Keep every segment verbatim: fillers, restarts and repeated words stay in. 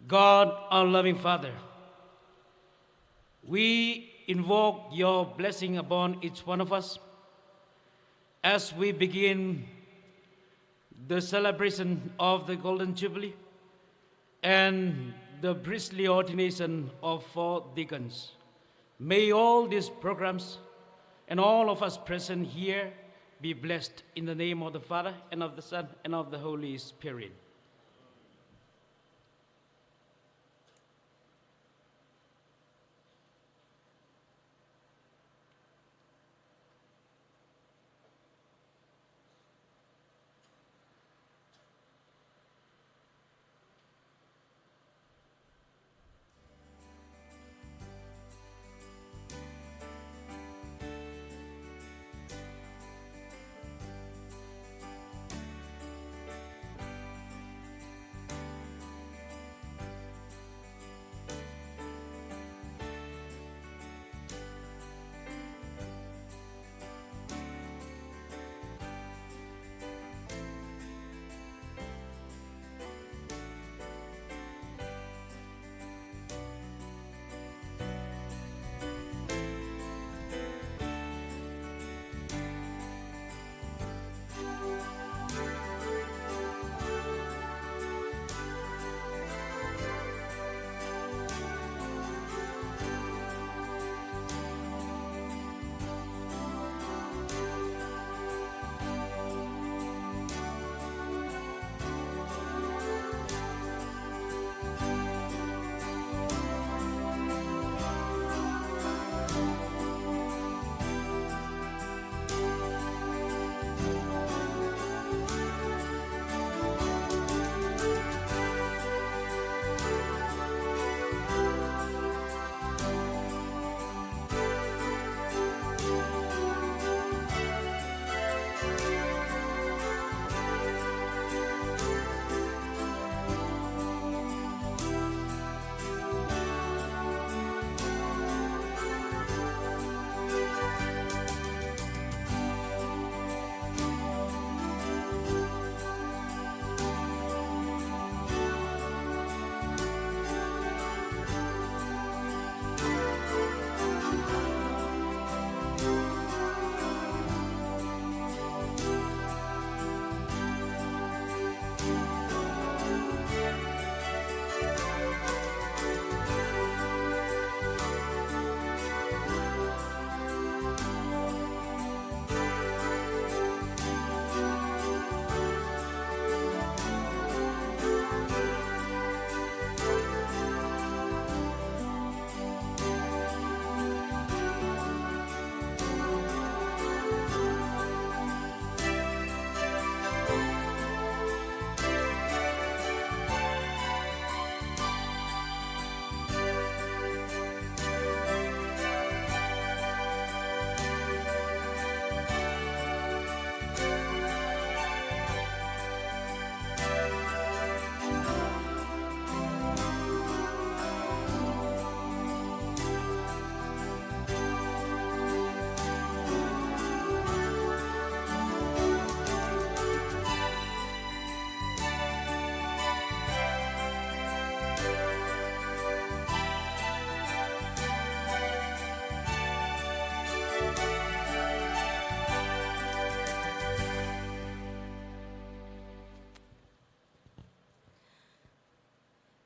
God, our loving Father, we invoke your blessing upon each one of us as we begin the celebration of the Golden Jubilee and the priestly ordination of four deacons. May all these programs and all of us present here be blessed in the name of the Father, and of the Son, and of the Holy Spirit.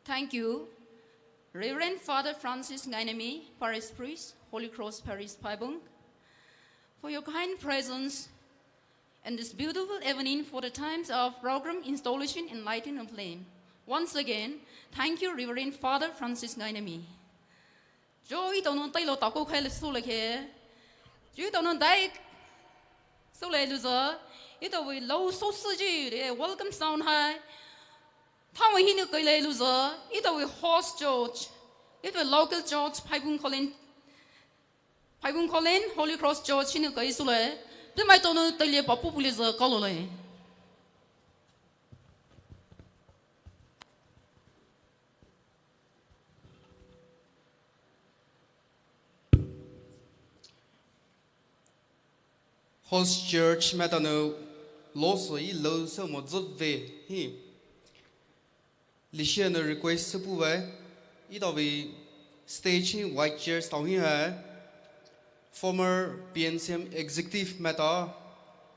Thank you, Reverend Father Francis Ngainami, Parish Priest, Holy Cross Parish, Phaibung, for your kind presence in this beautiful evening for the times of program installation and lighting of lamp. Once again, thank you, Reverend Father Francis Ngainami. Cho etao nou tailou takou khailai soulai khe. Cho etao nou dai soulai louzü, etaovei lou sousü ji de welcome sound hai. Thawe hinou kailai louzü, etaovei host church, etaovei local church, Phaibung Khoulen, Phaibung Khoulen Holy Cross Church hinou kai soulai. Puhmaitao nou taile papu pulouzü kaloulai. Host church maitao nou lousü e lou sou mo züve hi. Leshi nou request süpei, etao vei stage hi white chairs tao hi hai former P N C M executive maitao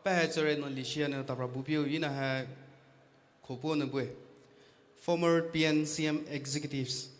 pa hai tsüre nou leshi nou tapra bupiu ina hai khopo nou bue. Former P N C M executives.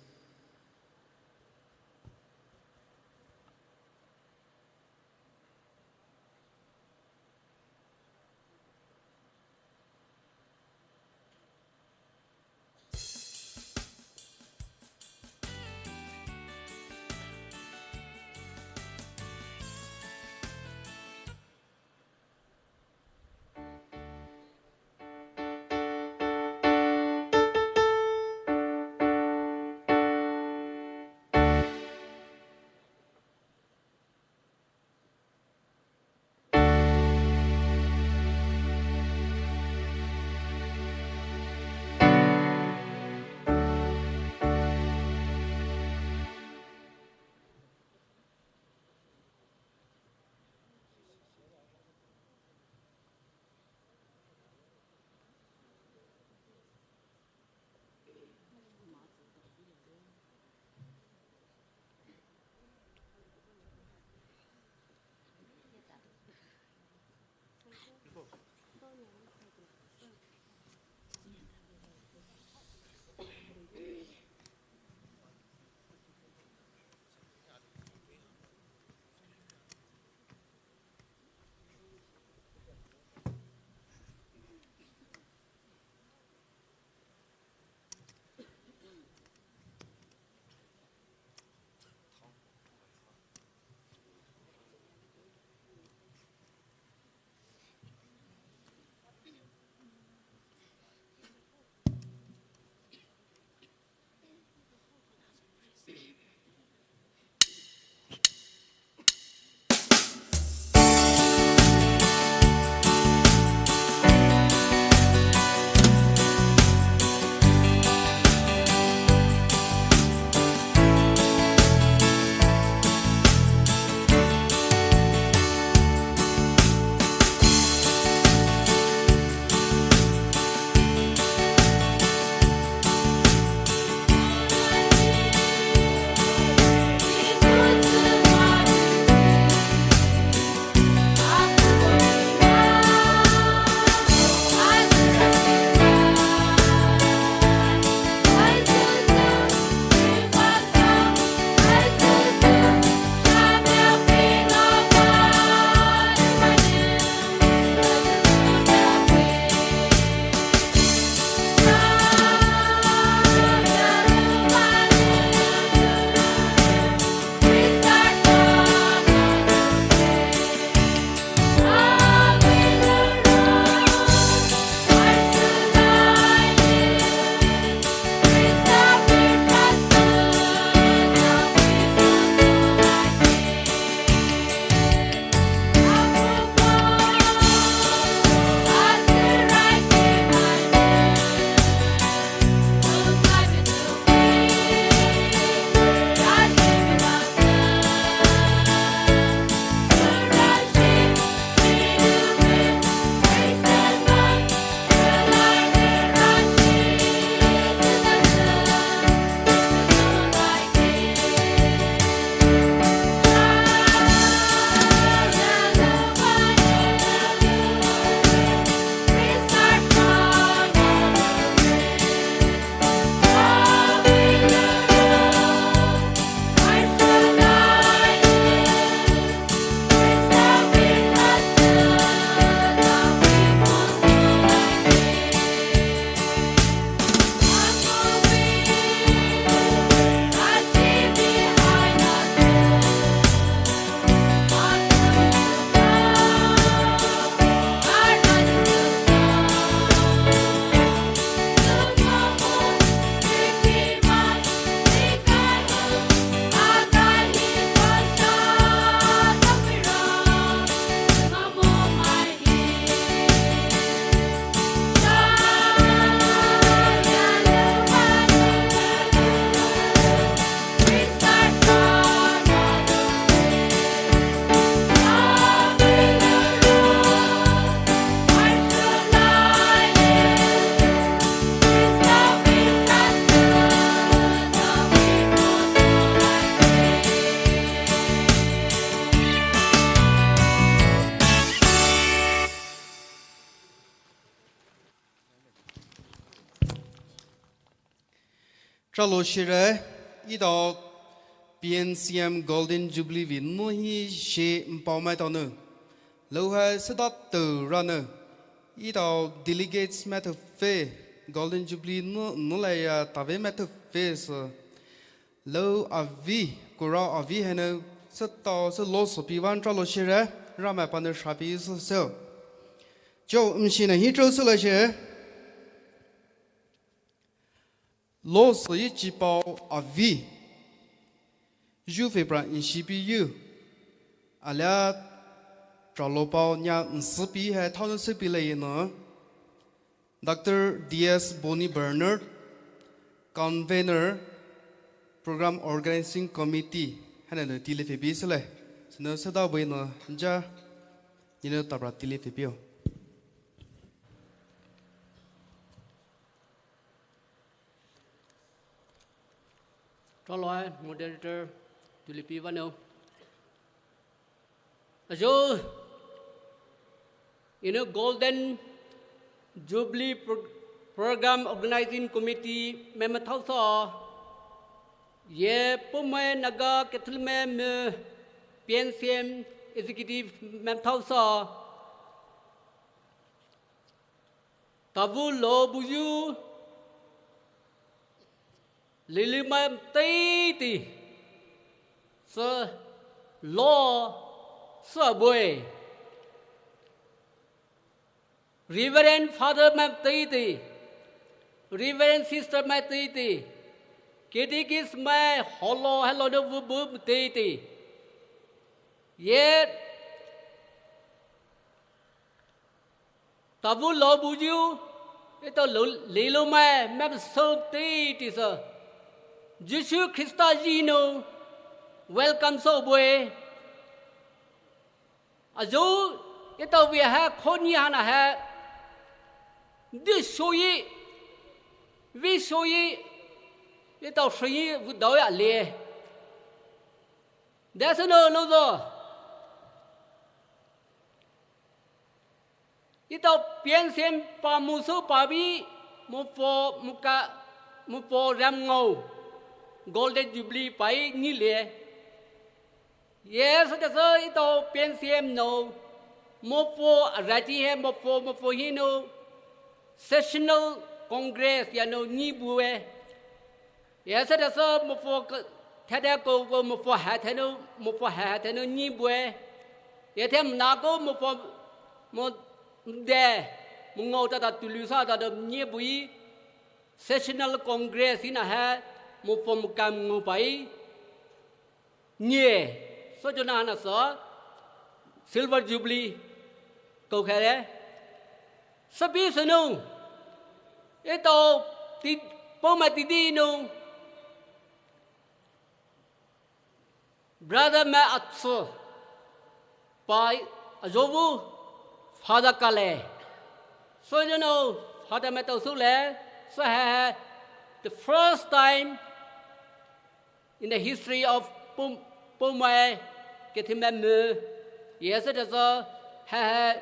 Tralo shire, etao P N C M Golden Jubilee vei nou hi she mpaomaitao nou. Louhai süda tou ra nou. Etao delegates maitao phe, Golden Jubilee nou, nou laiya tave maitao phe sü. Lou avi, kura avi hai nou, sütao sü lo sopi van tralo shire, Ramai panou shrapi sü sü. Cho mshi na hi tro sü la shire. Lo süyi chipao avi. Yu fepra nshipi yu. Alia tralo pao nya nsüpi hai thao nou süpi lei nou. Doctor D S Bonnie Bernard, Convener, Program Organizing Committee, haina nou tile febi sü lei. Sü nou süda bui nou ja, ni nou tabra tile febio. Tralo hai moderator tulipi vanou. Ajo, ina Golden Jubilee Pro-, Program Organizing Committee member thao sa. Ye Poumai Naga Catholic member P N C M executive member thao sa. Tavu lo buyu lili mai teiti sü lo sü bue. Reverend Father mai teiti, Reverend Sister mai teiti, Catechist mai holo helo de vubu teiti. Ye tavu lo buyu, etao lo, lilo mai, map so teiti sü. Jisu Krista yi nou, welcome so bue. Ajo, etao vei hai khoni hana hai. Di shoyi, vi shoyi, etao shoyi vudao ya le. That's no, no, no. Etao P N C M pa musu pa bi, mupo muka, mupo ram ngau, Golden Jubilee pai ni le. Yes, that's etao P N C M nou, mupo arati hai, mupo, mupo hi nou, Sessional Congress ya nou ni bue. Ye sü da sü mupo ke, thada ko, ko mupo ha thanu, mupo ha thanu ni bue. Ye them na ko mupo, mo de, mo ngau ta ta tulu sa ta da ni bui. Sessional Congress ina ha, mupo mukam ngau pai. Nye, so jona na sü, Silver Jubilee, ko kare. Sabi sunu, etao, ti, Poumai tidi nu, brother mai atsu, pai, ajovu, Father Kale. So jona, Father mai tao sule, so ha, the first time, in the history of Pom-, Poumai Catholic member, yes, it is a, ha, ha,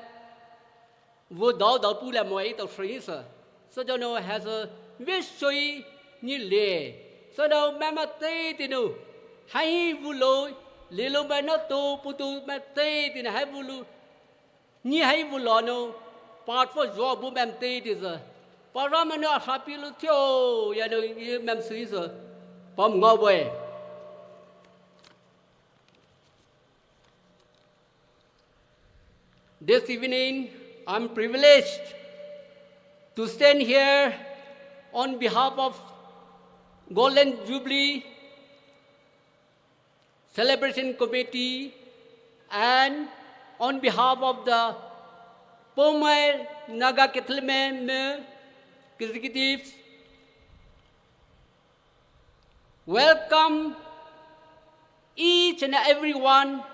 vudao dao pula moi to free, sir. So don't know has a wish soi ni le. So now mama te tinu, hai vulo, lilo mai no to putu mai te tinu hai vulu. Ni hai vulo no, part for job mem te it is a. Para mano asapi lu tio, ya no, ye mem sui, sir. Pom ngau boy. This evening, I'm privileged to stand here on behalf of Golden Jubilee Celebration Committee and on behalf of the Poumai Naga Catholic Mem-, Mem-, Executives, welcome each and everyone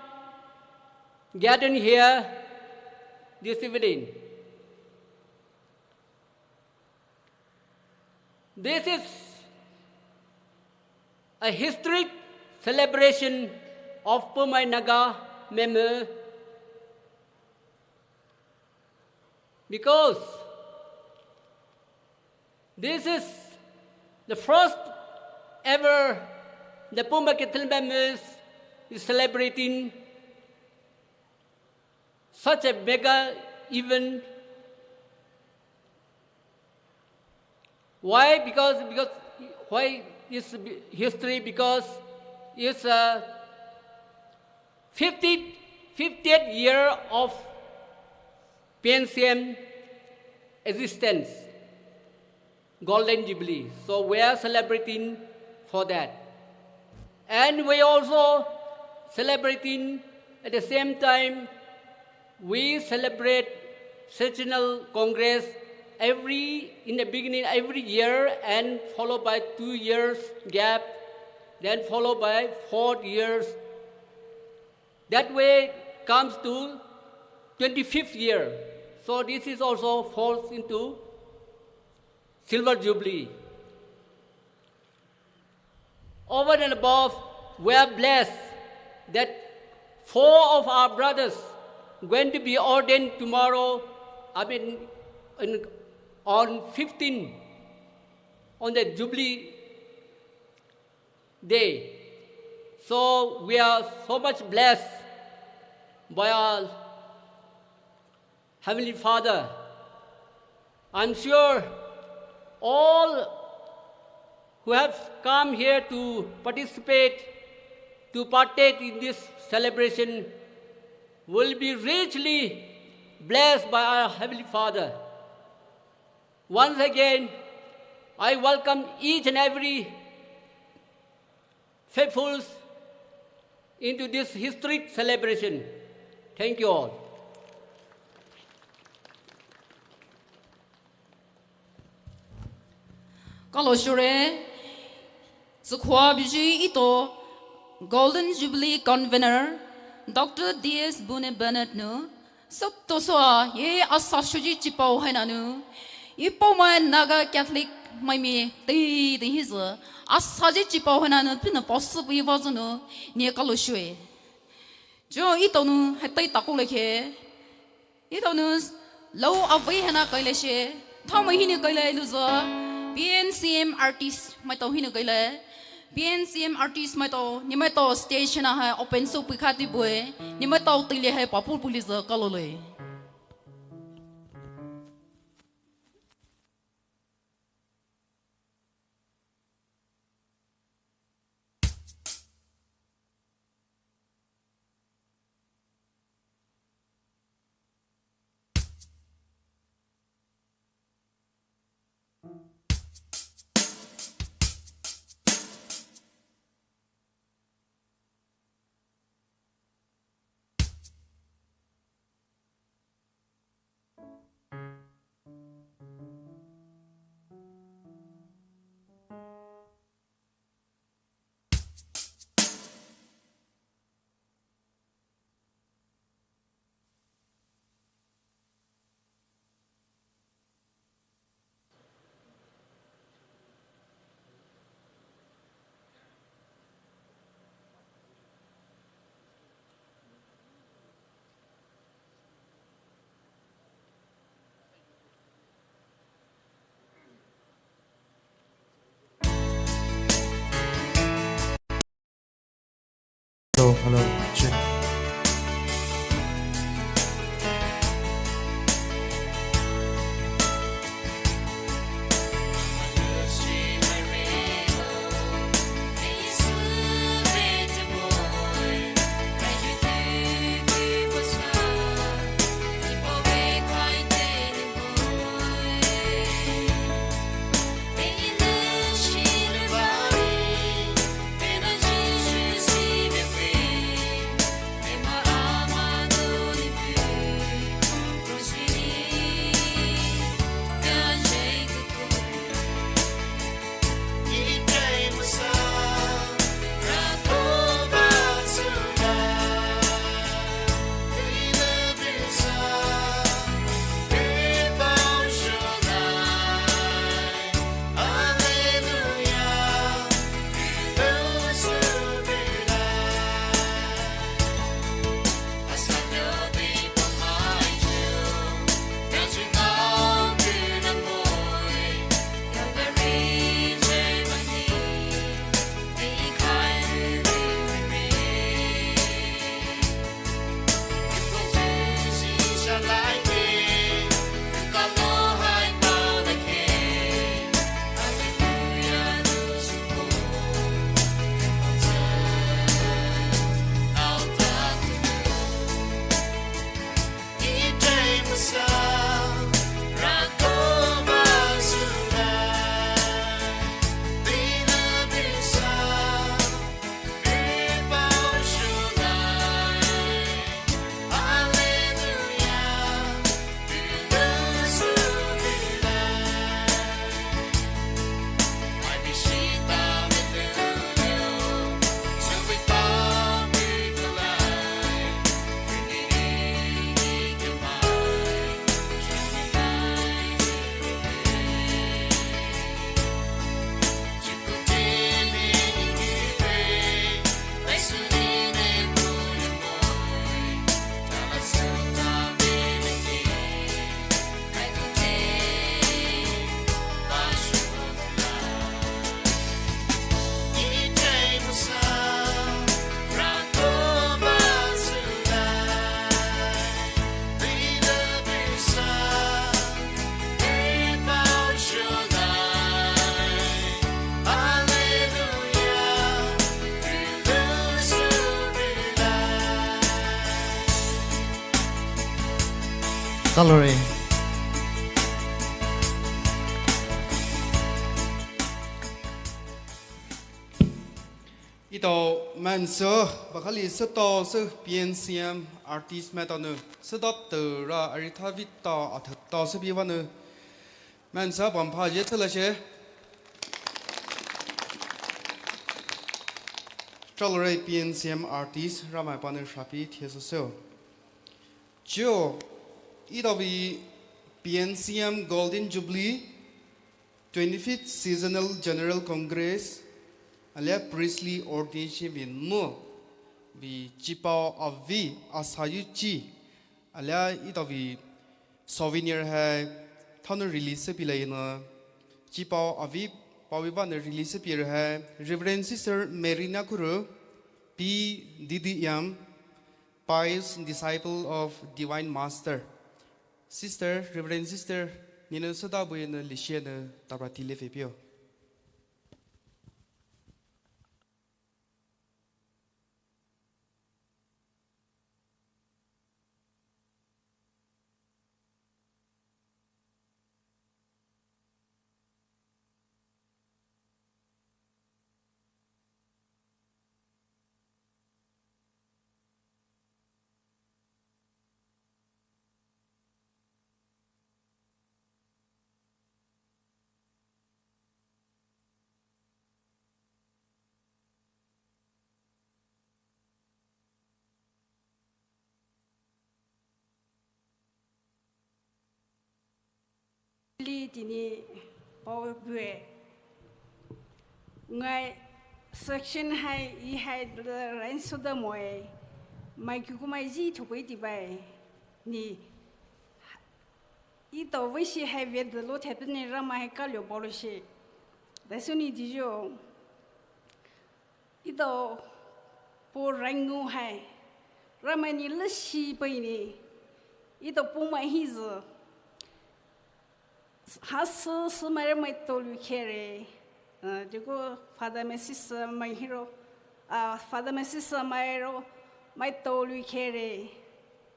gathered here this evening. This is a historic celebration of Poumai Naga Mem-, because this is the first Ever, the Poumai Catholic members is celebrating such a mega event. Why? Because, because why is history? Because it's a fifty, fiftieth year of P N C M existence, Golden Jubilee. So we are celebrating for that. And we also celebrating at the same time, we celebrate sessional congress every, in the beginning every year and followed by two years gap, then followed by four years. That way comes to twenty-fifth year. So this is also falls into Silver Jubilee. Over and above, we are blessed that four of our brothers going to be ordained tomorrow, I mean, in, on fifteen, on the Jubilee day. So we are so much blessed by our Heavenly Father. I'm sure all who have come here to participate, to partake in this celebration, will be richly blessed by our Heavenly Father. Once again, I welcome each and every faithfuls into this historic celebration. Thank you all. Kalo shure, tsükhua buyu ito Golden Jubilee Convener, Doctor D S Bune Bennett nou, Sop tosoua, ye asa shoji chipao haina nou. Ye Poumai Naga Catholic maimi tei tei hisü. Asa ji chipao haina nou, pina pasu pui vazo nou, ne kalo shue. Jo ito nou, hatai taku leke. Ito nou, lau avei haina kaile she. Thamai hinou kaile luzo. P N C M artist maitao hinou kaile. P N C M artist maitao, ne maitao stage na hai open sou pui kha ti bue, ne maitao tile hai papu puli zo kalo le. Hello, hello, check. Salary. Etao mansü, bakhali sütao sü P N C M artist maitao nou, sütao tura aritha vei tao athatao sü biwa nou, mansü pampha ye tsüla she. Salary P N C M artist Ramai panou shapi thiesü sü. Chio, etao vei P N C M Golden Jubilee, twenty-fifth Seasonal General Congress, alia Priestly Ordination vei nou, vei chipao avei asayu chi, alia etao vei souvenir hai, thanou release pilai nou, chipao avei, paowiwa nou release pire hai, Reverend Sister Marina Kuru, P D D M, Pious Disciple of Divine Master. Sister, Reverend Sister, nenou süda buyi nou leshi nou tabra tile fepio. Li tini pao bue. Ngai section hai i hai rain soda moe. Mai kuku mai ji thupui tibai. Ni etao veishi hai ve de lo thepeni Ramai hai kalio paolo she. Daisuni dijo. Etao po rangu hai. Ramai ni leshi pai ni. Etao po mai hi zi. Ha sü sü mai Ramai tolu khere. Uh, diko Father Mrs mai hiro. Uh, Father Mrs mai ro mai tolu khere.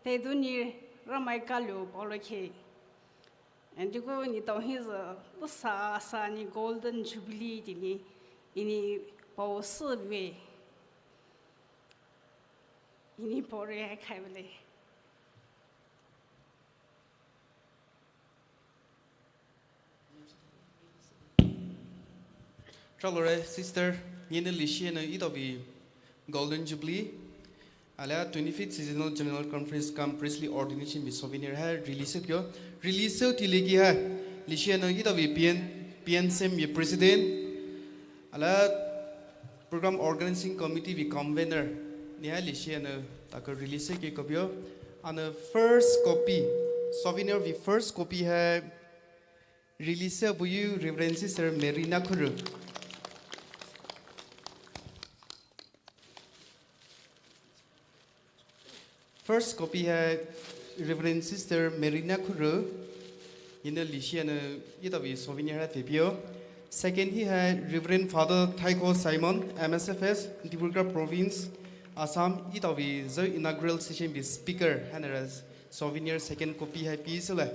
Te duni Ramai kalio paolo khe. And you go ni tao hi zi, tusa sa ni Golden Jubilee tini, ini pao sü bue. Ini pore hai khai bele. Salary, sister, nenou leshi nou etao vei Golden Jubilee. Alia twenty-fifth Seasonal General Conference cum Priestly Ordination vei souvenir hai release pio. Release tileki hai. Leshi nou etao vei P N, P N C M vei president. Alia program organizing committee vei convener. Ni hai leshi nou takou release ke kopio. Ana first copy. Souvenir vei first copy hai. Release buyu Reverend Sister Marina Kuru. First copy hai Reverend Sister Marina Kuru. Nenou leshi nou etao vei souvenir hai fepio. Second hi hai Reverend Father Taiko Simon, M S F S, Dibrugarh Province, Assam, etao vei zü inaugural session vei speaker haina souvenir second copy hai pi sele.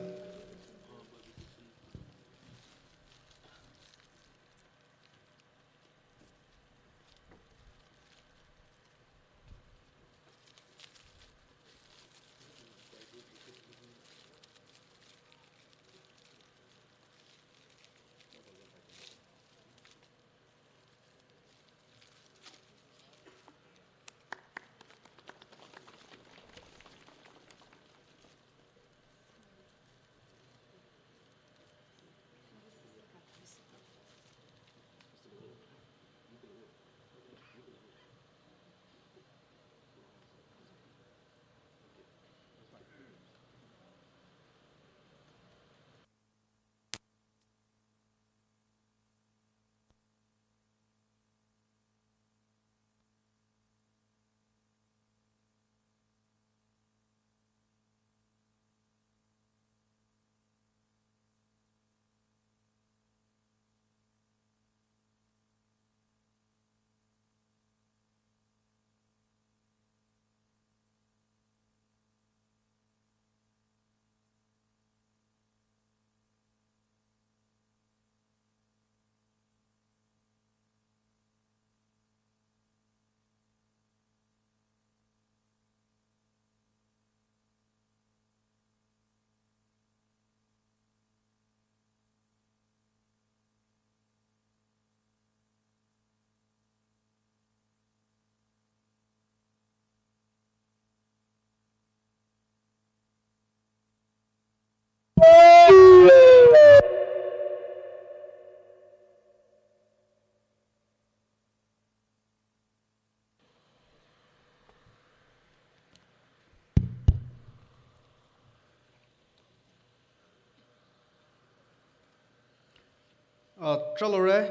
Ah, tralore,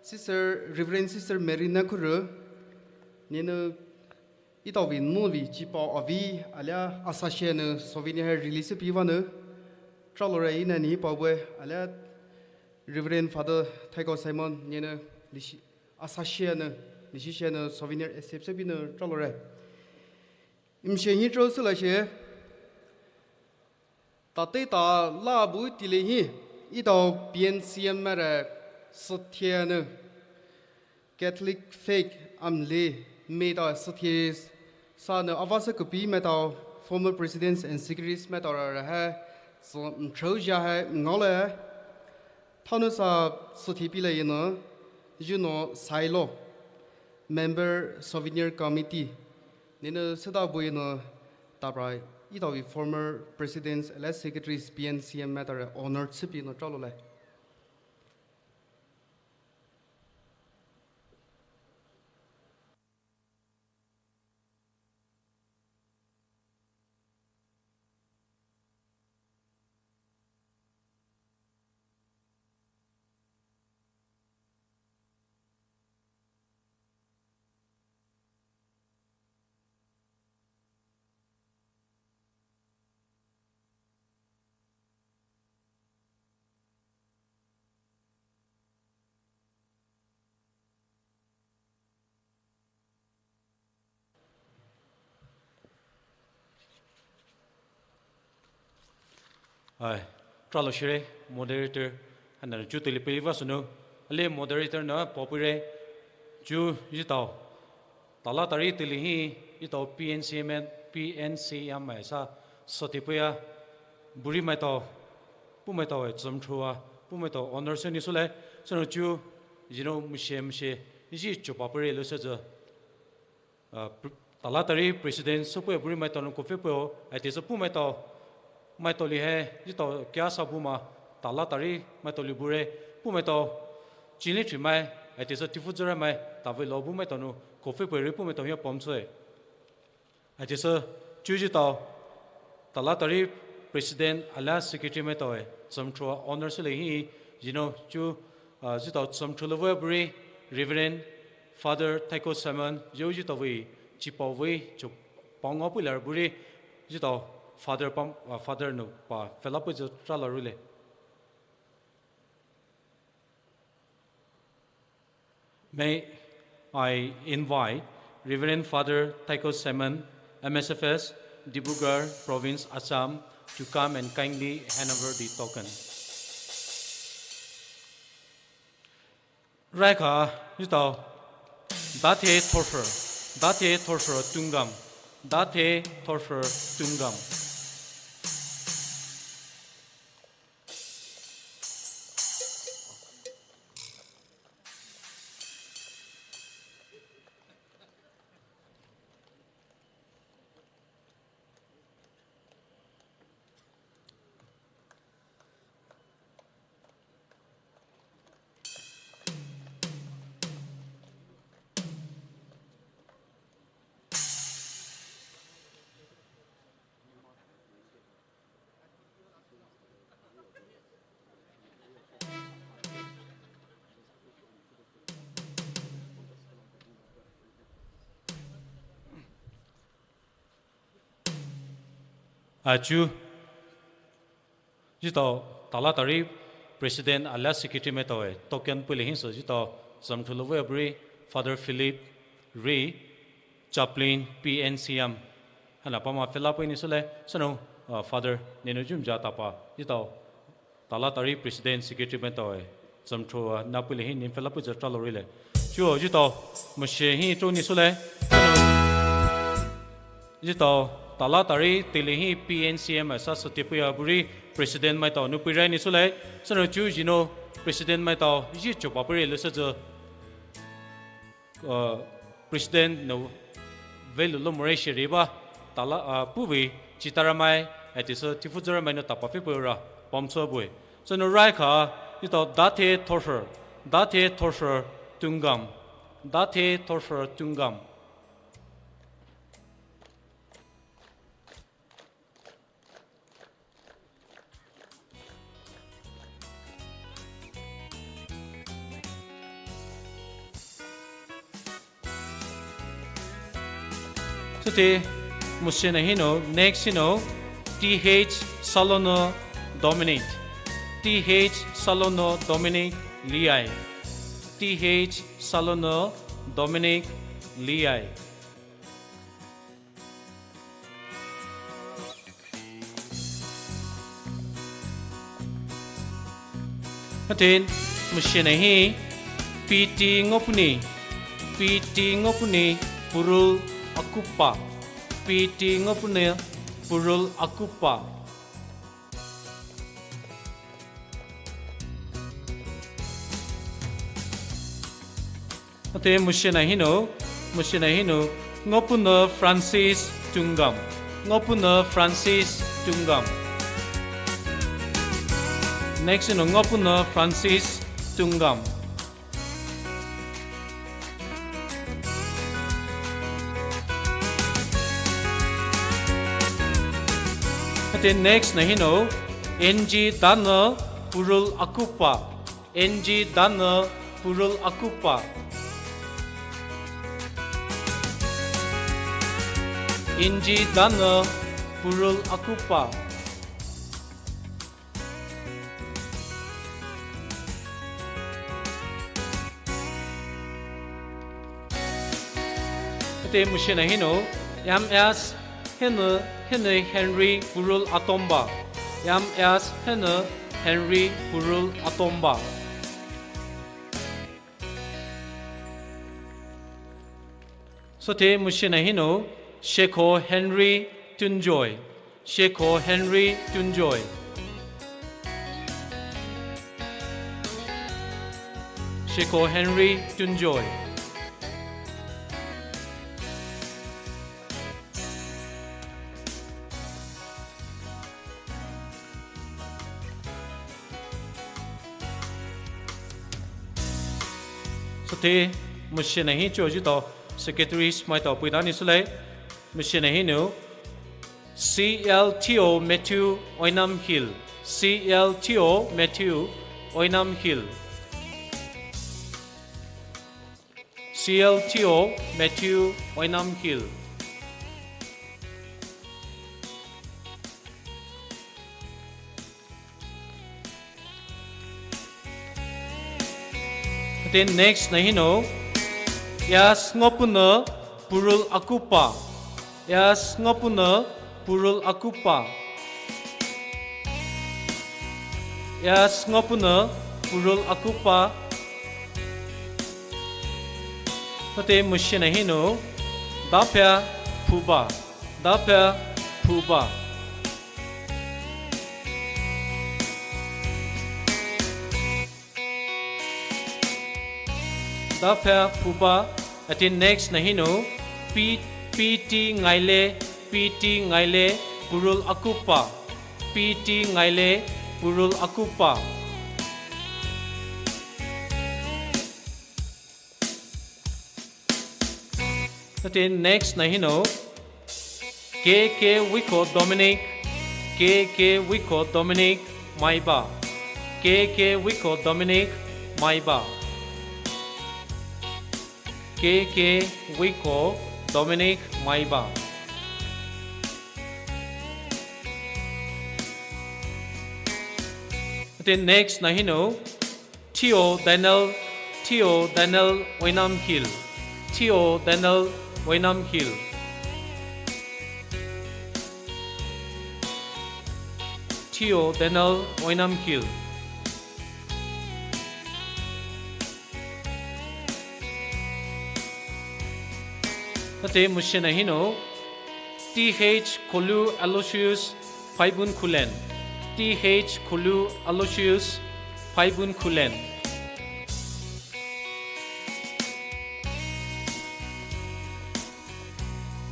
Sister, Reverend Sister Mary Nakhuru, nenou etaovei nou vei chipao avei alia asashinou souvenir hai release peivanou, tralore ina ni paobaie alia Reverend Father Taiko Simon nenou leshi asashinou, leshishinou souvenir accept peinou tralore. Mshe hi tro sülashe. Tate ta la bu tile hi, etao P N C M maire süthienou Catholic faith amle maitao süthie sanou avasa kopi maitao former presidents and secretaries maitao rara hai sü mthrou ja hai ngaole. Thanou sa süthie peilai enou, Juno Sailo, member souvenir committee, nenou süda bu enou tapra etaovei former presidents alia secretaries P N C M maitao re honor tsüpeinou tralole. Ai, tralo shire, moderator, haina chu tele peiva sünou, ale moderator nou paopeire, chu etao tala tari tele hi, etao P N C M, P N C M maisa, süthie peia, buri maitao, puh maitao e tsümthrua, puh maitao honor sü ni süle, sünou chu, you know, mshe mshe, zi chopa peire lo sü zü. Ah, pr-, tala tari president süpei buri maitao nou kofe peo, aitesü puh maitao, maitao li hai, etao kia sa bu ma, tala tari maitao li bure, puh maitao, chili thri mai, aitesü tifu züra mai, tave lo bu maitao nou kofe peo re puh maitao hia pom sü e. Aitesü, chu etao, tala tari president alia secretary maitao e, tsümthrua honor süle hi, you know, chu, ah, etao tsümthrua lo vei buri, Reverend Father Taiko Simon, yo etao vei, chipao vei, chu pao ngao peilar buri, etao Father pam, ah, Father nou pa, fela pei zü trala rule. May I invite Reverend Father Taiko Simon, M S F S, Dibrugarh Province, Assam, to come and kindly hand over the token. Raikha, etao, dathe thorfer, dathe thorfer tungam, dathe thorfer tungam. Achu, etao tala tari president alia secretary maitao e token peile hinsü etao tsümthrua lo vei buri Father Philip Ri, chaplain P N C M. Haina pama fela pei ni süle, sünou, ah, Father nenou jum ja tapa, etao tala tari president secretary maitao e tsümthrua, ah, na peile hi ni fela pei zü tralo rule. Chuo etao, mshe hi tro ni süle, sünou, etao, tala tari tele hi P N C M maisa süthie peia buri president maitao nou peirai ni süle, sünou chu etao president maitao zi chopa peire lo sü zü, uh, president nou vei lo lo more shiri ba, tala, uh, puhvei chitara mai, aitesü tifu züra mai nou tapa fe peira, pom sü bue. Sünou raikha, etao dathe thorfer, dathe thorfer tungam, dathe thorfer tungam. Te, moshi na hinou, next hinou, T H Salono Dominic. T H Salono Dominic Liai. T H Salono Dominic Liai. Atin, moshi na hi, P T Ngopuni, P T Ngopuni, Purul Akupa, P T Ngopuni, Purul Akupa. Ate moshi na hinou, moshi na hinou, Ngopuna Francis Tungam, Ngopuna Francis Tungam. Next hinou, Ngopuna Francis Tungam. Ate next na hinou, N G Dana Purul Akupa. N G Dana Purul Akupa. N G Dana Purul Akupa. Ate moshi na hinou, M S Hene, Hene Henry Purul Atomba. M S Hene Henry Purul Atomba. Sote moshi na hinou, Sheko Henry Tunjoy. Sheko Henry Tunjoy. Sheko Henry Tunjoy. Sote moshi na hi cho ji to secretary smai to pui dani sule. Moshi na hinou, C L T O Matthew Oinam Hill. C L T O Matthew Oinam Hill. C L T O Matthew Oinam Hill. Then next na hinou, Yas Ngopuna Purul Akupa. Yas Ngopuna Purul Akupa. Yas Ngopuna Purul Akupa. Ate moshi na hinou, Dapia Phuba. Dapia Phuba. Dapia Phuba, ate next na hinou, P-, P T Ngaile, P T Ngaile, Purul Akupa. P T Ngaile, Purul Akupa. Ate next na hinou, K K Wiko Dominic, K K Wiko Dominic Maiba, K K Wiko Dominic Maiba, K K Wiko Dominic Maiba. Ate next na hinou, Theo Daniel, Theo Daniel Oinam Hill. Theo Daniel Oinam Hill. Theo Daniel Oinam Hill. Ate moshi na hinou, T H Kolu Aloysius Phaibun Khulen. T H Kolu Aloysius Phaibun Khulen.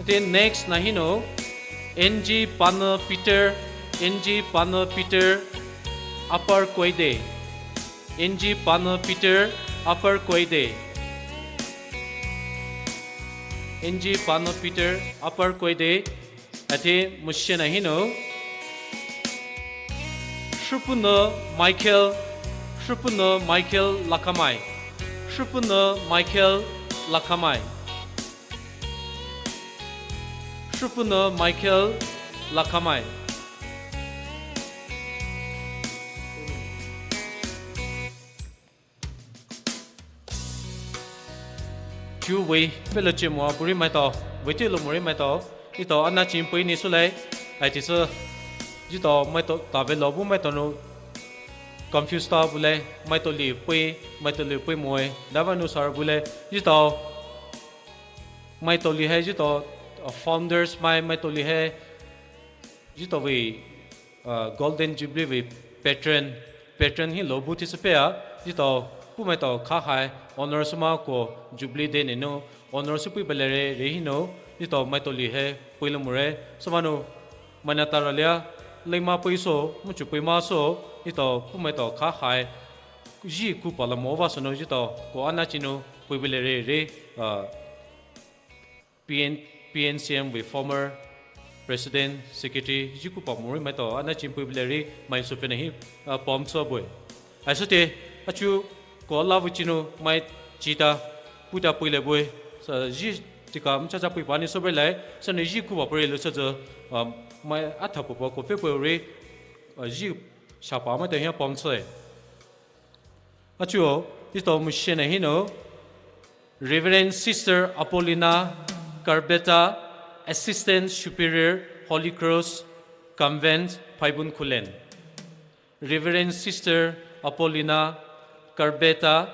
Then next na hinou, N G Pana Peter, N G Pana Peter, Upper Koide. N G Pana Peter, Upper Koide. N G Pana Peter, Upper Koide. Ate moshi na hinou, Shrupuna Michael, Shrupuna Michael Lakamai, Shrupuna Michael Lakamai. Shupunü Michael Lakamai. Chuo vei pelo chemo puri maitao, vei tilo muri maitao, etao ana chin pui ni sülai, ai ti sü, etao maitao tave lo bu maitao nu confuse ta bulai, maitao li pui, maitao li pui moi, dava nu sar bulai, etao maitao li hai etao, uh, founders mai, maitao li hai, etao vei, uh, Golden Jubilee vei patron, patron hi lo bu ti sü pea, etao, pu maitao kha hai, honor sü ma ko Jubilee Day ne nu, honor sü pui bele re, re hi nu, etao maitao li hai, pui lo mu re, sü ma nu, mai na ta ra lia, lei ma pui so, mu chu pui ma so, etao, pu maitao kha hai, ji ku pa la mo va sü nu, etao, ko ana chin nu, pui bele re, re, uh, P N, P N C M vei former president, secretary, ji ku pa muri maitao, ana chin pui bele re, mai sü pene hi, uh, pom so bui. Ai sü te, achu, ko la vei chin nu, mai chi ta, pu ta pui le bui, sa ji, tika, mcha cha pui pa ni so bele, sa ne ji ku pa pui le sa zo, um, mai atha pu pa ko pe pui re, uh, ji sha pa maitao hi pom so e. Achuo, etao mu shena hi nu, Reverend Sister Apollina Karbeta, Assistant Superior, Holy Cross Convent, Phaibun Khullen. Reverend Sister Apollina Karbeta,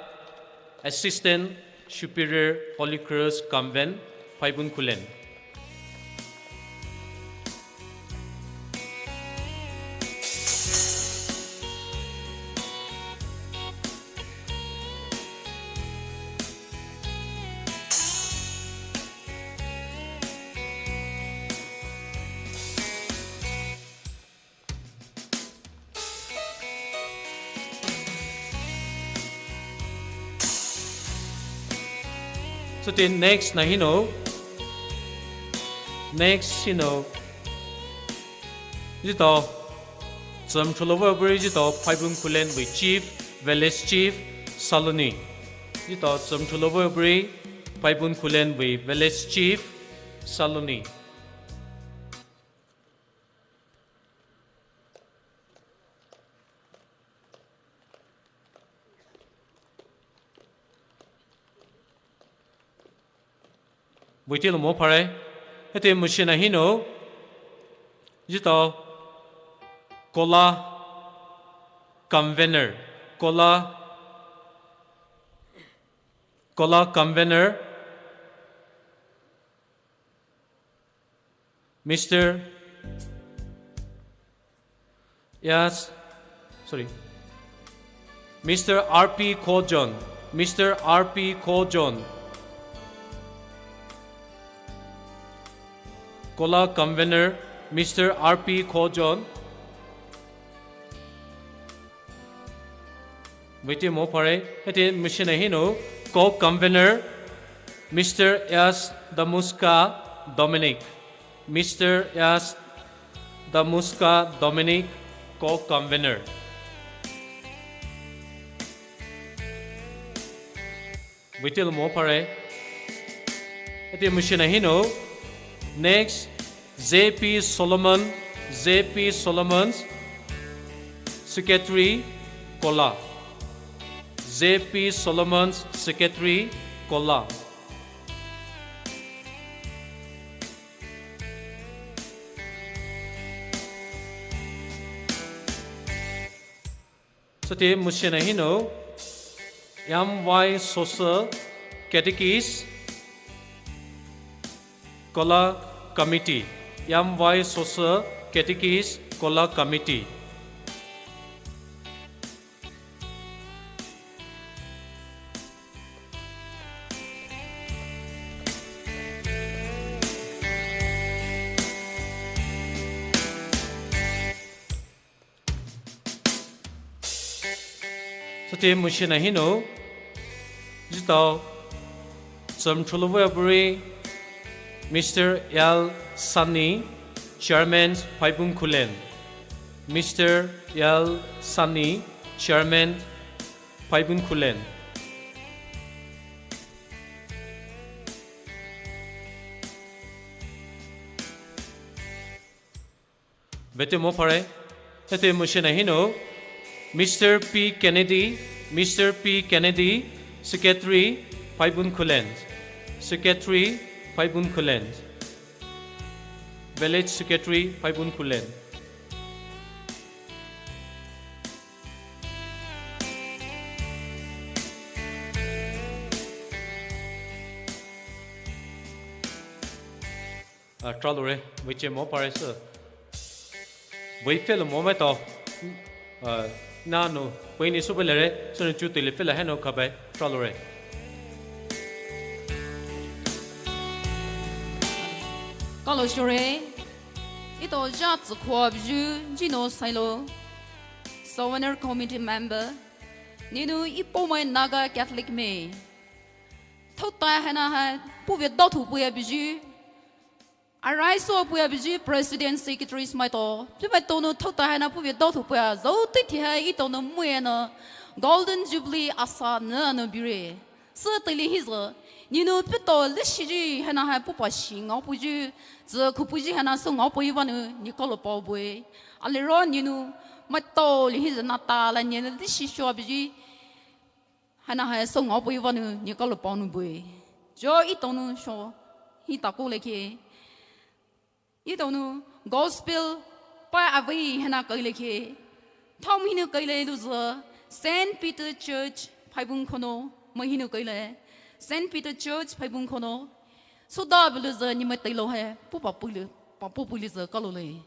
Assistant Superior, Holy Cross Convent, Phaibun Khullen. So the next na hi nu. Next hi nu. Etao. Tsüm chulo vei bri etao Phaibun Khullen vei Chief, Village Chief, Saloni. Etao tsüm chulo vei bri Phaibun Khullen vei Village Chief, Saloni. Vei tilo mo phare. Hete mu shena hi nu. Etao. Kola convener. Kola. Kola convener. Mister Yes, sorry. Mister R P Kojon. Mister R P Kojon. Kola convener, Mister R P Kojon. Vei te mo phare, hete mu shena hi nu, co-convener, Mister S Damuska Dominic. Mister S Damuska Dominic, co-convener. Vei tilo mo phare. Hete mu shena hi nu. Next, J P Solomon, J P Solomons, Secretary, Kola. J P Solomons, Secretary, Kola. Süte mu shena hi nu, M Y Sosa, Catechist, Kola Committee. M Y Sosa, Catechist, Kola Committee. Süte mu shena hi nu, etao, tsüm chulo vei bri, Mister L Sani, Chairman, Phaibun Khullen. Mister L Sani, Chairman, Phaibun Khullen. Vete mo pare. Hete mo shena hinou. Mister P Kennedy, Mister P Kennedy, Secretary, Phaibung Khullen. Secretary, Phaibung Khullen. Village Secretary, Phaibung Khullen. Ah, tralore, veiche mo pare sü. Vei fela mo mai to. Ah, nano, vei ni sube lere, sü ni chu tele fela heno kabe, tralore. Kalo shore, ito ja tsukwa bju, jino sailo. Souvenir Committee Member, ninu ipo mai Naga Catholic me. Thouta hena ha, puve dothu puya biju. Arai so puya biju President Secretaries mai to. Pi mai tonu thouta hena puve dothu puya. Zauti ti ha itonu muya no. Golden Jubilee asa na no bire. Sü tili hizo. Ninu pito lishiji hena ha pupa shi ngau puju. Zi kupuji hena so ngau puyi vanu. Ni kolo pao bue. Aliro ninu. Mai to li hizo na ta la ninu lishi shua biju. Hana hai so ngau puyi vanu ni kalo pao nou bue. Jo itonu sho. Hi tako leke. Itonu gospel pa avei hana kai leke. Thom hinu kai le luzo. Saint Peter Church Phaibung Khullen. Mai hinu kai le. Saint Peter Church Phaibung Khullen. Suda buluzo ni mai tailo hai. Pupa pulu. Papu puluzo kalo le.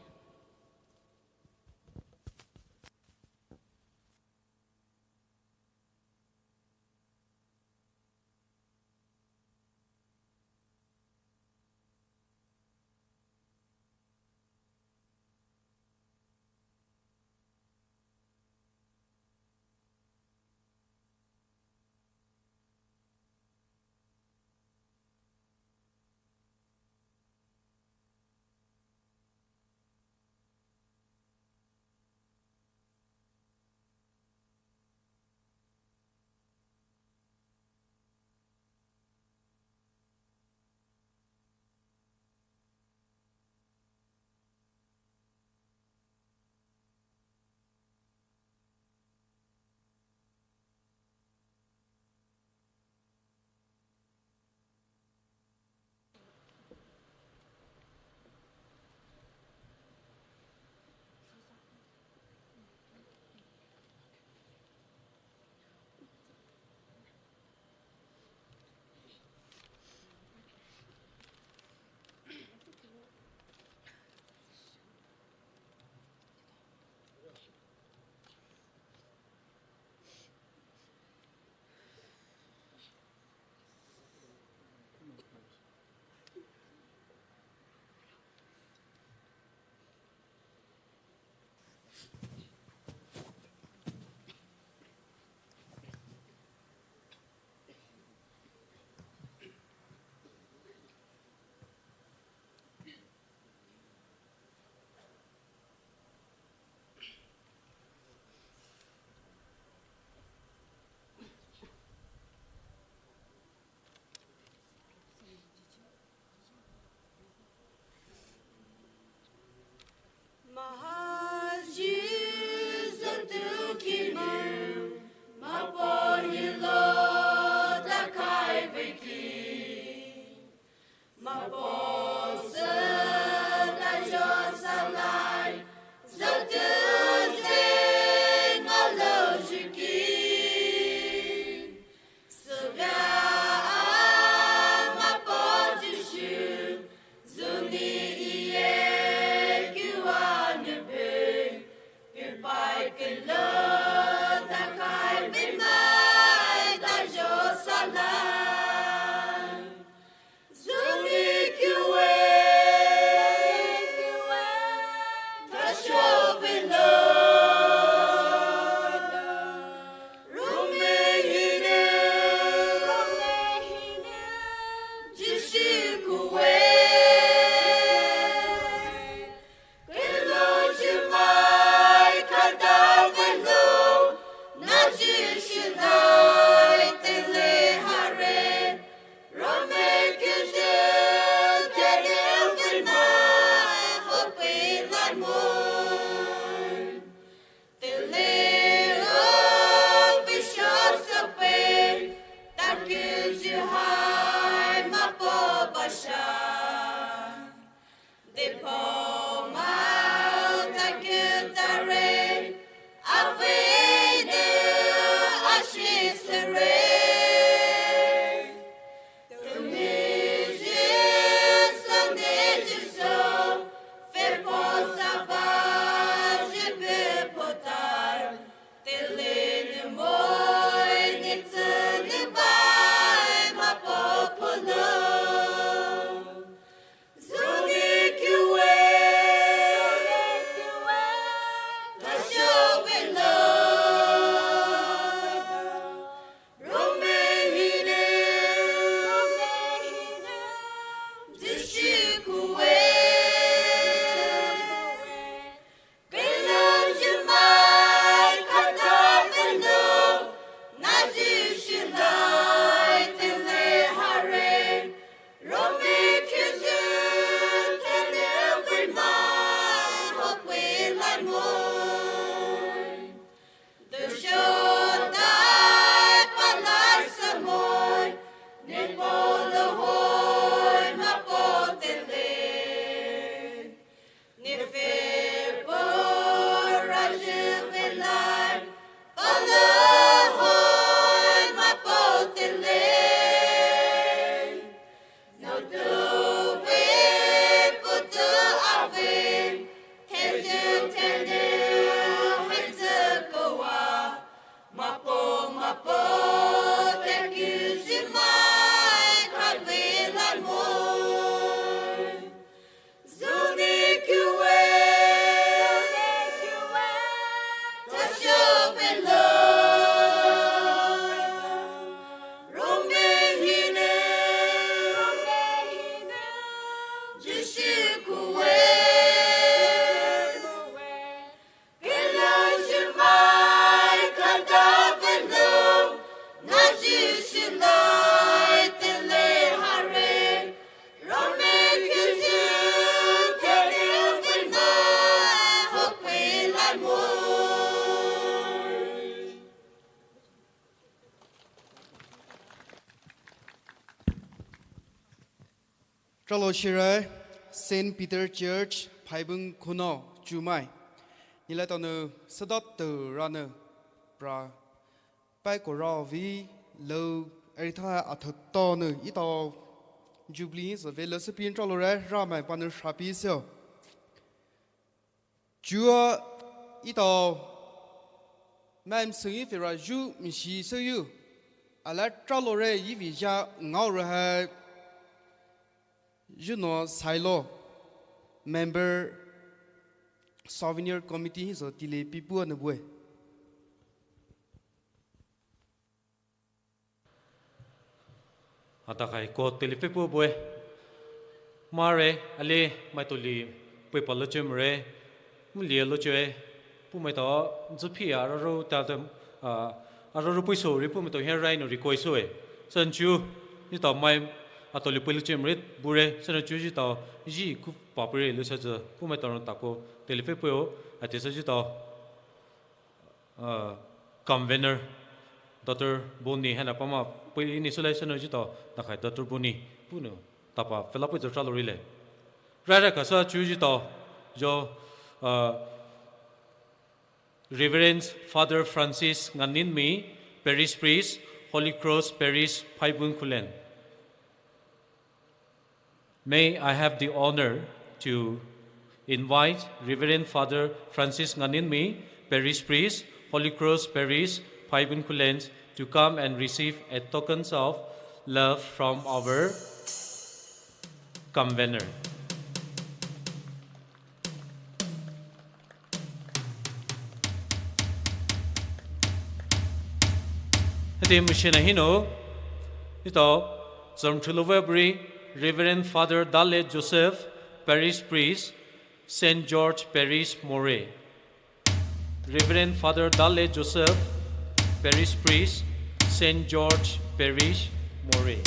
Tralo shirai, Saint Peter Church, Phaibung Khunou, Chumai. Nila tanu sadat tu ranu pra pai kora vi lo eritha atha tanu ito Jubilee sa ve lo sapin tralo re ramai panu shrapi seo. Chua ito mam sung yi fira ju mishi so yu. Ala tralo re yi vi ja ngao re hai. Juno Sailo, member Souvenir Committee hi so tile pipu anu bue. Atakai ko tele pipu bue. Mare, ale, mai toli, pui pa lo chem re. Mulie lo che, pumai ta, zuphi a, araro ta ta, a, araro pui so, ri pumai ta, hian rai no ri koi so e. San chu, ji ta mai, atoli pui lo chem re, bure, san chu ji ta, ji ku pa pui re, lo sa za, pumai ta ron ta ko, tele fe pui o, ate sa ji ta, a, convener, Doctor Boni, hana pama, pui ni so lai san ji ta, ta kai Doctor Boni, pu no, ta pa, fela pui zo tra lo ri le. Rai rai ka sa chu ji ta, jo, a, Reverend Father Francis Nganinmi, Parish Priest, Holy Cross Parish, Phaibun Khullen. May I have the honor to invite Reverend Father Francis Nganinmi, Parish Priest, Holy Cross Parish, Phaibun Khullen, to come and receive a tokens of love from our convener. Hete mishena hino, ito, Zomthulovu buri, Reverend Father Dale Joseph, Parish Priest, Saint George Parish, Moreh. Reverend Father Dale Joseph, Parish Priest, Saint George Parish, Moreh.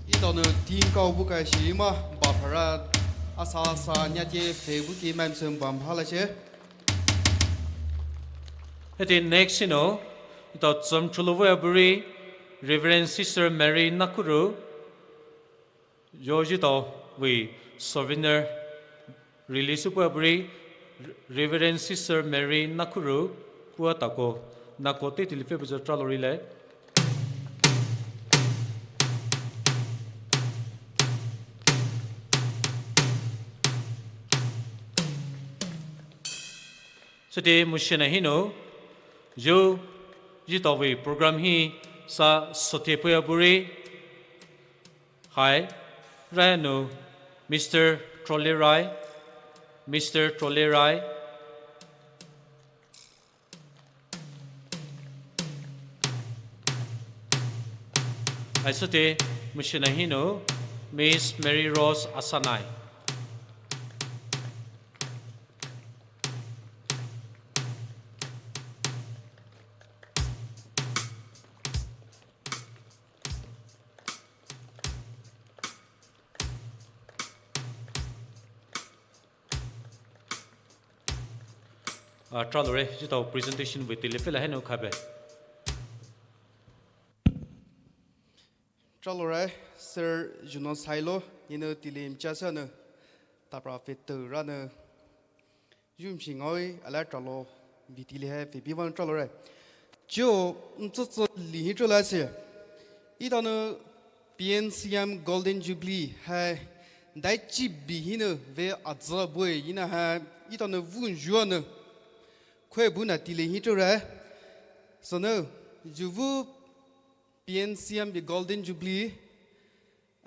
Ito no team kau bukai shima, bapara, asa asa nyate fe buki mamsem bam hala che. Hete next, you know, ito Zomthulovu buri, Reverend Sister Mary Nakuru, Yo ji to vei souvenir release pua buri Reverend Sister Mary Nakuru pua tako nako te tilife buzo tralo rile. Sete mushena hino, yo ji to vei program hi sa sote pua buri. Hai, rai no, Mister Trolerai, Mister Trolerai. Hai sete, mushena hino, Miss Mary Rose Asanai. Ah, tralo re, ji to presentation vei tilife la heno khabe. Tralo re, Sir Juno Sailo, nino tilim chasa no, tapra fetu rano. Yum shi ngawi ala tralo vei tili hai vei biwan tralo re. Chio mtsotso li hi trola se. Ita no P N C M Golden Jubilee hai dai chi bi hi no ve aza boi ina hai ita no vun jua no. Kwe bu na tili hi tro re. So no, juvu P N C M bi Golden Jubilee.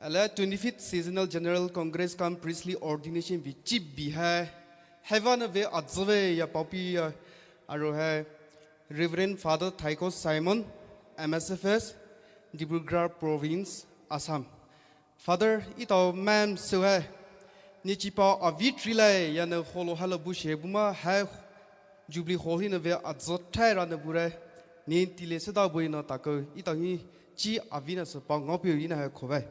Ala twenty-fifth Seasonal General Congress cum Priestly Ordination vei chi bi hai. Haiva na ve aza ve ya papi ya aro hai. Reverend Father Thaiko Simon, M S F S, Dibrugarh Province, Assam. Father, ito mam so hai. Ni chi pa avi trilai ya na holo hala bu she bu ma hai. Jubilee hall hi na ve aza thai ra na bu re. Ni tile se da bu ina tako ito hi. Chi avi na se pa ngao piu ina hai khovai.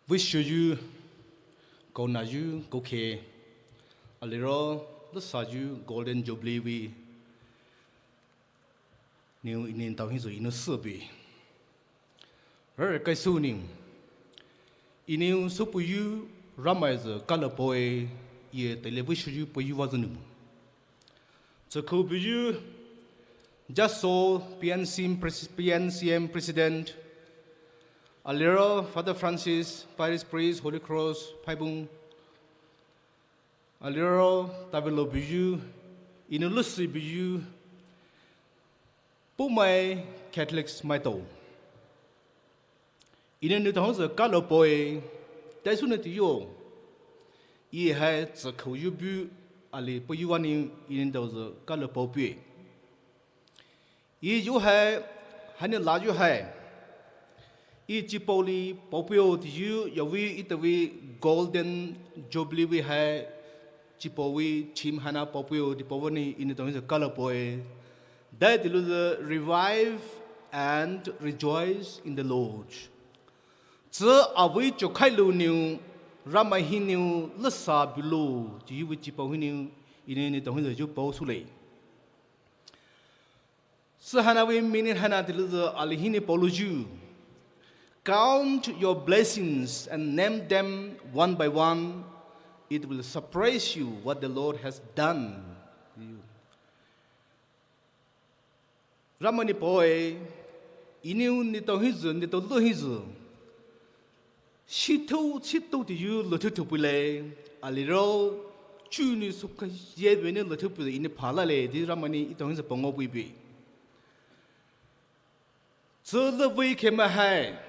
Veishoyu, kaonayu, kaokhe, aliro, leshayu, Golden Jubilee vei, nou Enou taohi zü Enou sübue. Rere kaisu nou, Enou süpuyu, Ramai zü kalo paoe, eye teile veishoyu paoyu vah zü nou. Tsükhou buyu, Jaso, P N C M pres-, P N C M President, aliro Father Francis, Parish Priest, Holy Cross, Phaibung, aliro Tavilo buyu, Enou lesü buyu, Poumai Catholics maitao. Enou nou taohi zü kalo paoe, taisü nou tiyo. Eye hai tsükhou yu bu ali paoyu vah nou Enou taohi zü kalo pao pue. Eye yu hai, haina la yu hai. Eye chipao li pao puo tiyu, yawe etawe Golden Jubilee vei hai, chipao vei, theme haina pao puo ti pao vah nou Enou taohi zü kalo paoe. Dai tilouzü revive and rejoice in the Lord. Tsü avei chokhai lou nou, Ramai hinou lesha bulo, tiyu vei chipao hinou, Enou nou taohi zü yu pao sule. Sü haina vei meaning haina tilouzü ali hinou paolou yu. Count your blessings and name them one by one. It will surprise you what the Lord has done. Ramai nou paoe, Enou nou taohi zü, nou tao lou hi zü. Shithou, shithou tiyu lou thou thou pule, aliro, chu nou sukha ye bue nou lou thou pule Enou phalale, ti Ramai nou Etao hi zü pangao bue bue. Tsü lou vei khe mai hai,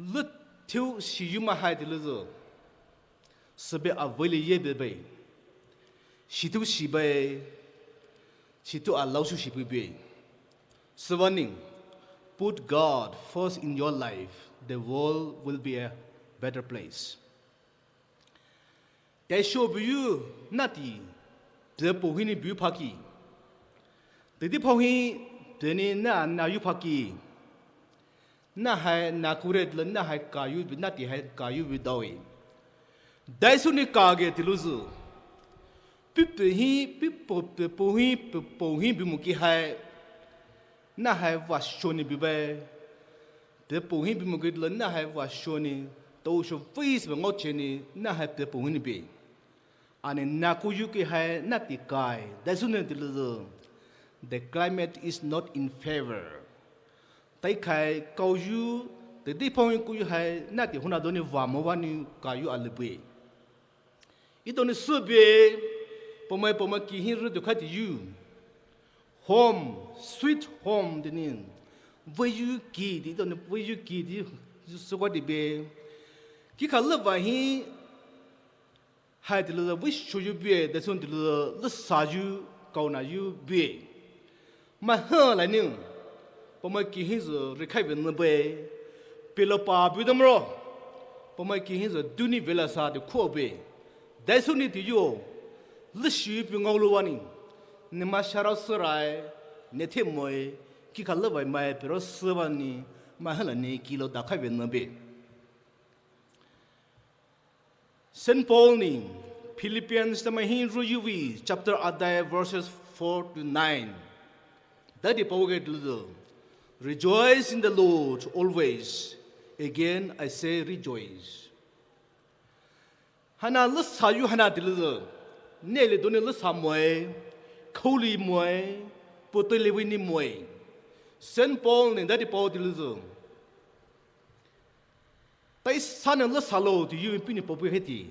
lou thou shiyu mai hai tilouzü. Sübüa avei le ye bebe. Shithou shibüe, shithou alaosou shibübe. Süvanou, put God first in your life, the world will be a better place. Taisho buyu nati, teapo hinou bu phaki. Teidei phao hi, teanou na nayu phaki. Nahai nakure tla nahai kayu bi nati hai kayu bi daoe. Daisounou kage tilouzü. Pupu hi, pupu, pupu hi, pupu hi bimoki hai. Nahai vashoni bibe. Pupu hi bimoki tla nahai vashoni. Taosho vei sba ngaocheni nahai pupu hinou bi. Ana nakuyu ki hai nati kai, daisounou tilouzü. The climate is not in favor. Taikhai kaoyu, teidei phao hi kuyu hai nati hona donou vamo vanou kayu alibue. Etao nou sübue, pamai pamai ki hi rü dukhai tiyu. Home, sweet home tinou. Veiyu ki ti, etao nou veiyu ki ti, süka tibe. Kikha lou vah hi, hai tilouzü veishoyu bue, daisounou tilouzü lousayu, kaonayu bue. Mai halanou, pamai ki hi zü rikhai ve nübue. Pilo pa bu damro. Pamai ki hi zü duni vela sa ti kho bue. Daisounou tiyu, loushi pi ngaolou vanou. Ni mai sharao sürai, ni the moe, kikha lou vah mai, pero süvanou, mai halanou kilo dakhai ve nübue. Saint Paul nou, Philippians tamai hi rüyu vei, chapter adai verses four to nine. Daidi paoge tilouzü. Rejoice in the Lord always. Again, I say rejoice. Haina lousayu haina tilouzü. Nele donou lousa moe, khaoli moe, potele vei ni moe. Saint Paul nou daidi pao tilouzü. Taisanou lousalo tiyu puhnou paopu hiti.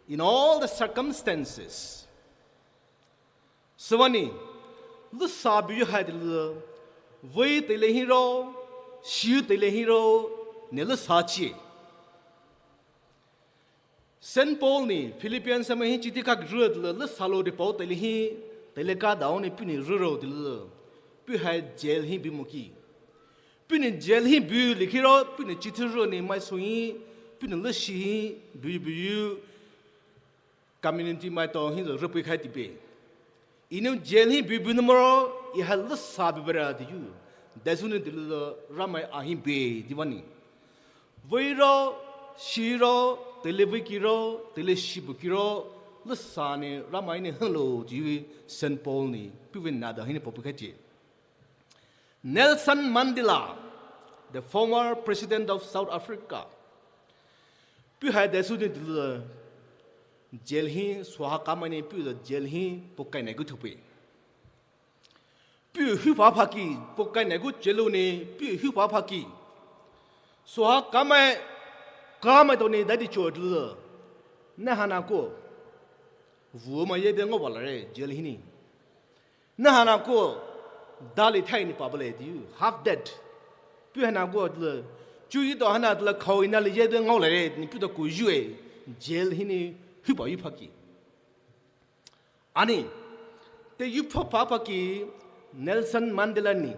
In all the circumstances. Süvanou, lousa buyu hai tilouzü, vei teile hiro, shiyu teile hiro, ne lousa chi. Saint Paul nou Philippians tamai hi chiti kak rü tilouzü, lousalo de pao teile hi, teile ka daonou puhnou rüro tilouzü, puh hai jail hi bumoki. Puhnou jail hi bu likhiro, puhnou chiti rünou mai sü hi, puhnou loushi hi, buyu buyu, community maitao hi zü rüpei khai tipe. Enou jail hi bu bu nou moro, e hai lousa bubara tiyu. Daisounou tilouzü Ramai ahi be tivanou. Veiro, Shiro, teile vei kiro, teile shibu kiro, lüsa ni Ramai ni hülo ji Saint Paul ni, puhvei nada hinou paopu khaiti. Nelson Mandela, the former president of South Africa. Puh hai daisü ni dile jail hi, soha kamai ni puh le jail hi, puh kainai gu thupi. Puh hupa phaki, puh kainai gu jail ni, puh hupa phaki. Soha kamai, kamai to ni dadi cho dile. Nahana ko. Vuma ye be ngo bala re, jail hi ni. Nahana ko dali thai ni pabale diu, half dead. Puh hana ko dile, chu yi to hana dile khao ina le ye de ngao le re, ni puh to ku yue, jail hi ni hupa yu phaki. Ani, te yu pha pha phaki Nelson Mandela ni.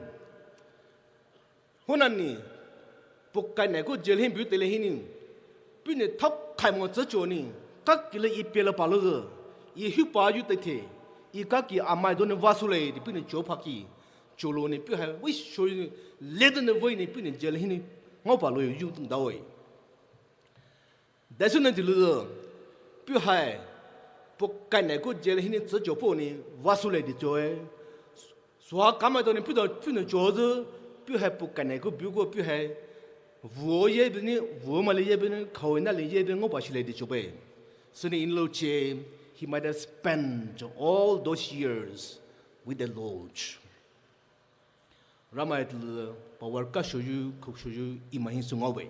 Hona ni, puh kainai gu jail hi bu teile hi ni, puh ni thap khai mo tsa cho ni, kaki le i pela palo ze, i hupa yu te the, i kaki amai do ni vasu le, di puh ni cho phaki, cho lo ni puh hai, wei sho ni, le de ni wei ni puh ni jail hi ni, ngao palo yu tung da wei. Daisü ni dile, puh hai, puh kainai gu jail hi ni tsa cho po ni, vasu le di cho e. Soha kamai to ni puh to puh ni cho zu, puh hai puh kainai gu bu gu puh hai, vuo ye bi ni, vuo ma le ye bi ni, khao ina le ye bi ngo pa shi le di cho be. Sini in lo che, he might have spent all those years with the Lord. Ramai tile power ka shoyu, khuk shoyu, ima hi sungao be.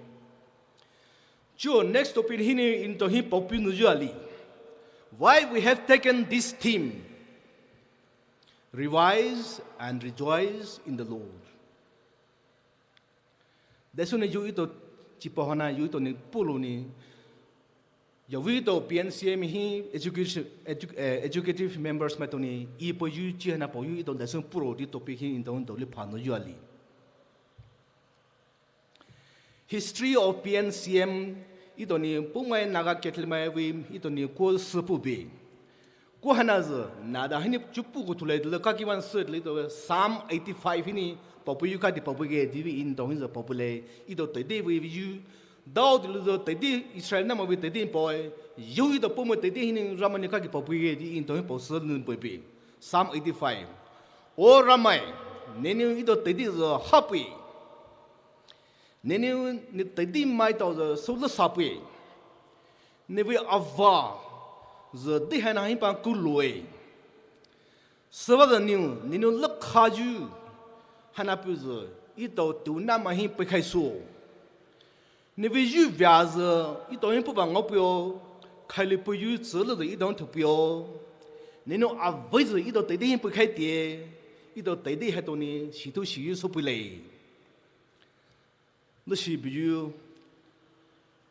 Cho next topic hi ni in to hi paopu nu yu ali. Why we have taken this theme, revise and rejoice in the Lord. Daisü ni yu ito chipa hana yu ito ni pulo ni. Ya wi ito P N C M hi education, edu-, eh, executive members mai to ni i po yu chi hana po yu ito daisü puro di topic hi in to in to li pha no yu ali. History of P N C M, ito ni pumai Naga Catholic mai wi ito ni ko sü pu bi. Ko hana ze, nada hi ni chupu ko thule dile kaki wan sü dile to Psalm eighty-five hi ni paopu yu kati paopu ge di wi in to hi ze paopu le, ito teidei wi yu, dao dile ze teidei Israel nama wi teidei paoe, yu ito pumai teidei hi ni Ramai ni kaki paopu ge di in to hi pao sü ni paopu. Psalm eighty-five. O Ramai, nini ito teidei ze hapui. Nini ni teidei mai tao ze sü le sapui. Ni wi ava ze di hana hi pa kulue. Süwa ze niu, nini le kha yu hana pu ze ito tu nama hi pui khai su. Ni wi yu via ze ito hi pu ba ngao pui o, khai li pu yu tse le ze ito thu pui o. Nini avei ze ito teidei hi pui khai tie, ito teidei hai to ni shi tu shi yu su pui le. Leshi biyu,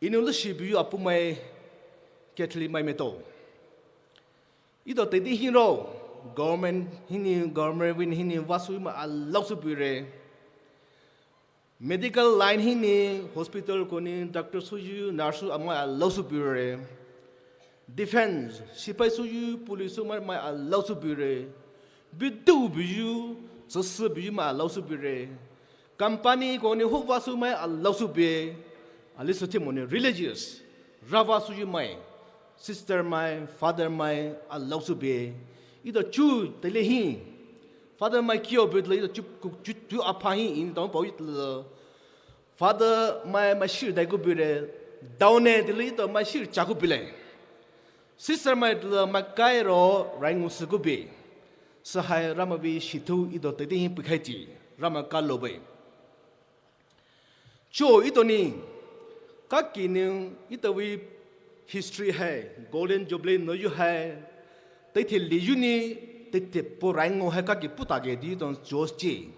inu leshi biyu apumai Catholic mai meto. Ito teidei hi ro, government hi ni, government win hi ni, vasu mai alau su bure. Medical line hi ni, hospital ko ni, doctor suyu, nurse su amai alau su bure. Defense, sipai suyu, police su mai, mai alau su bure. Bidu biyu, tsüsü biyu mai alau su bure. Company ko ni huva su mai alau su be. Ali su timo ni religious. Rava suyu mai. Sister mai, father mai, alau su be. Ito chu, tele hi. Father mai kio be tele ito chu, chu, chu apa hi in tong pau ito. Father mai mai shir dai gu bure, daune tele ito mai shir cha gu bile. Sister mai tele mai kai ro rai ngu su gu be. Sahai Rama bi shitu ito teidei hi pikhai ti, Rama ka lo be. Cho ito ni, ka ki ni ito wi history hai, Golden Jubilee no yu hai, teithe li yu ni, teithe po rai ngu hai ka ki puta ge di ito cho chi.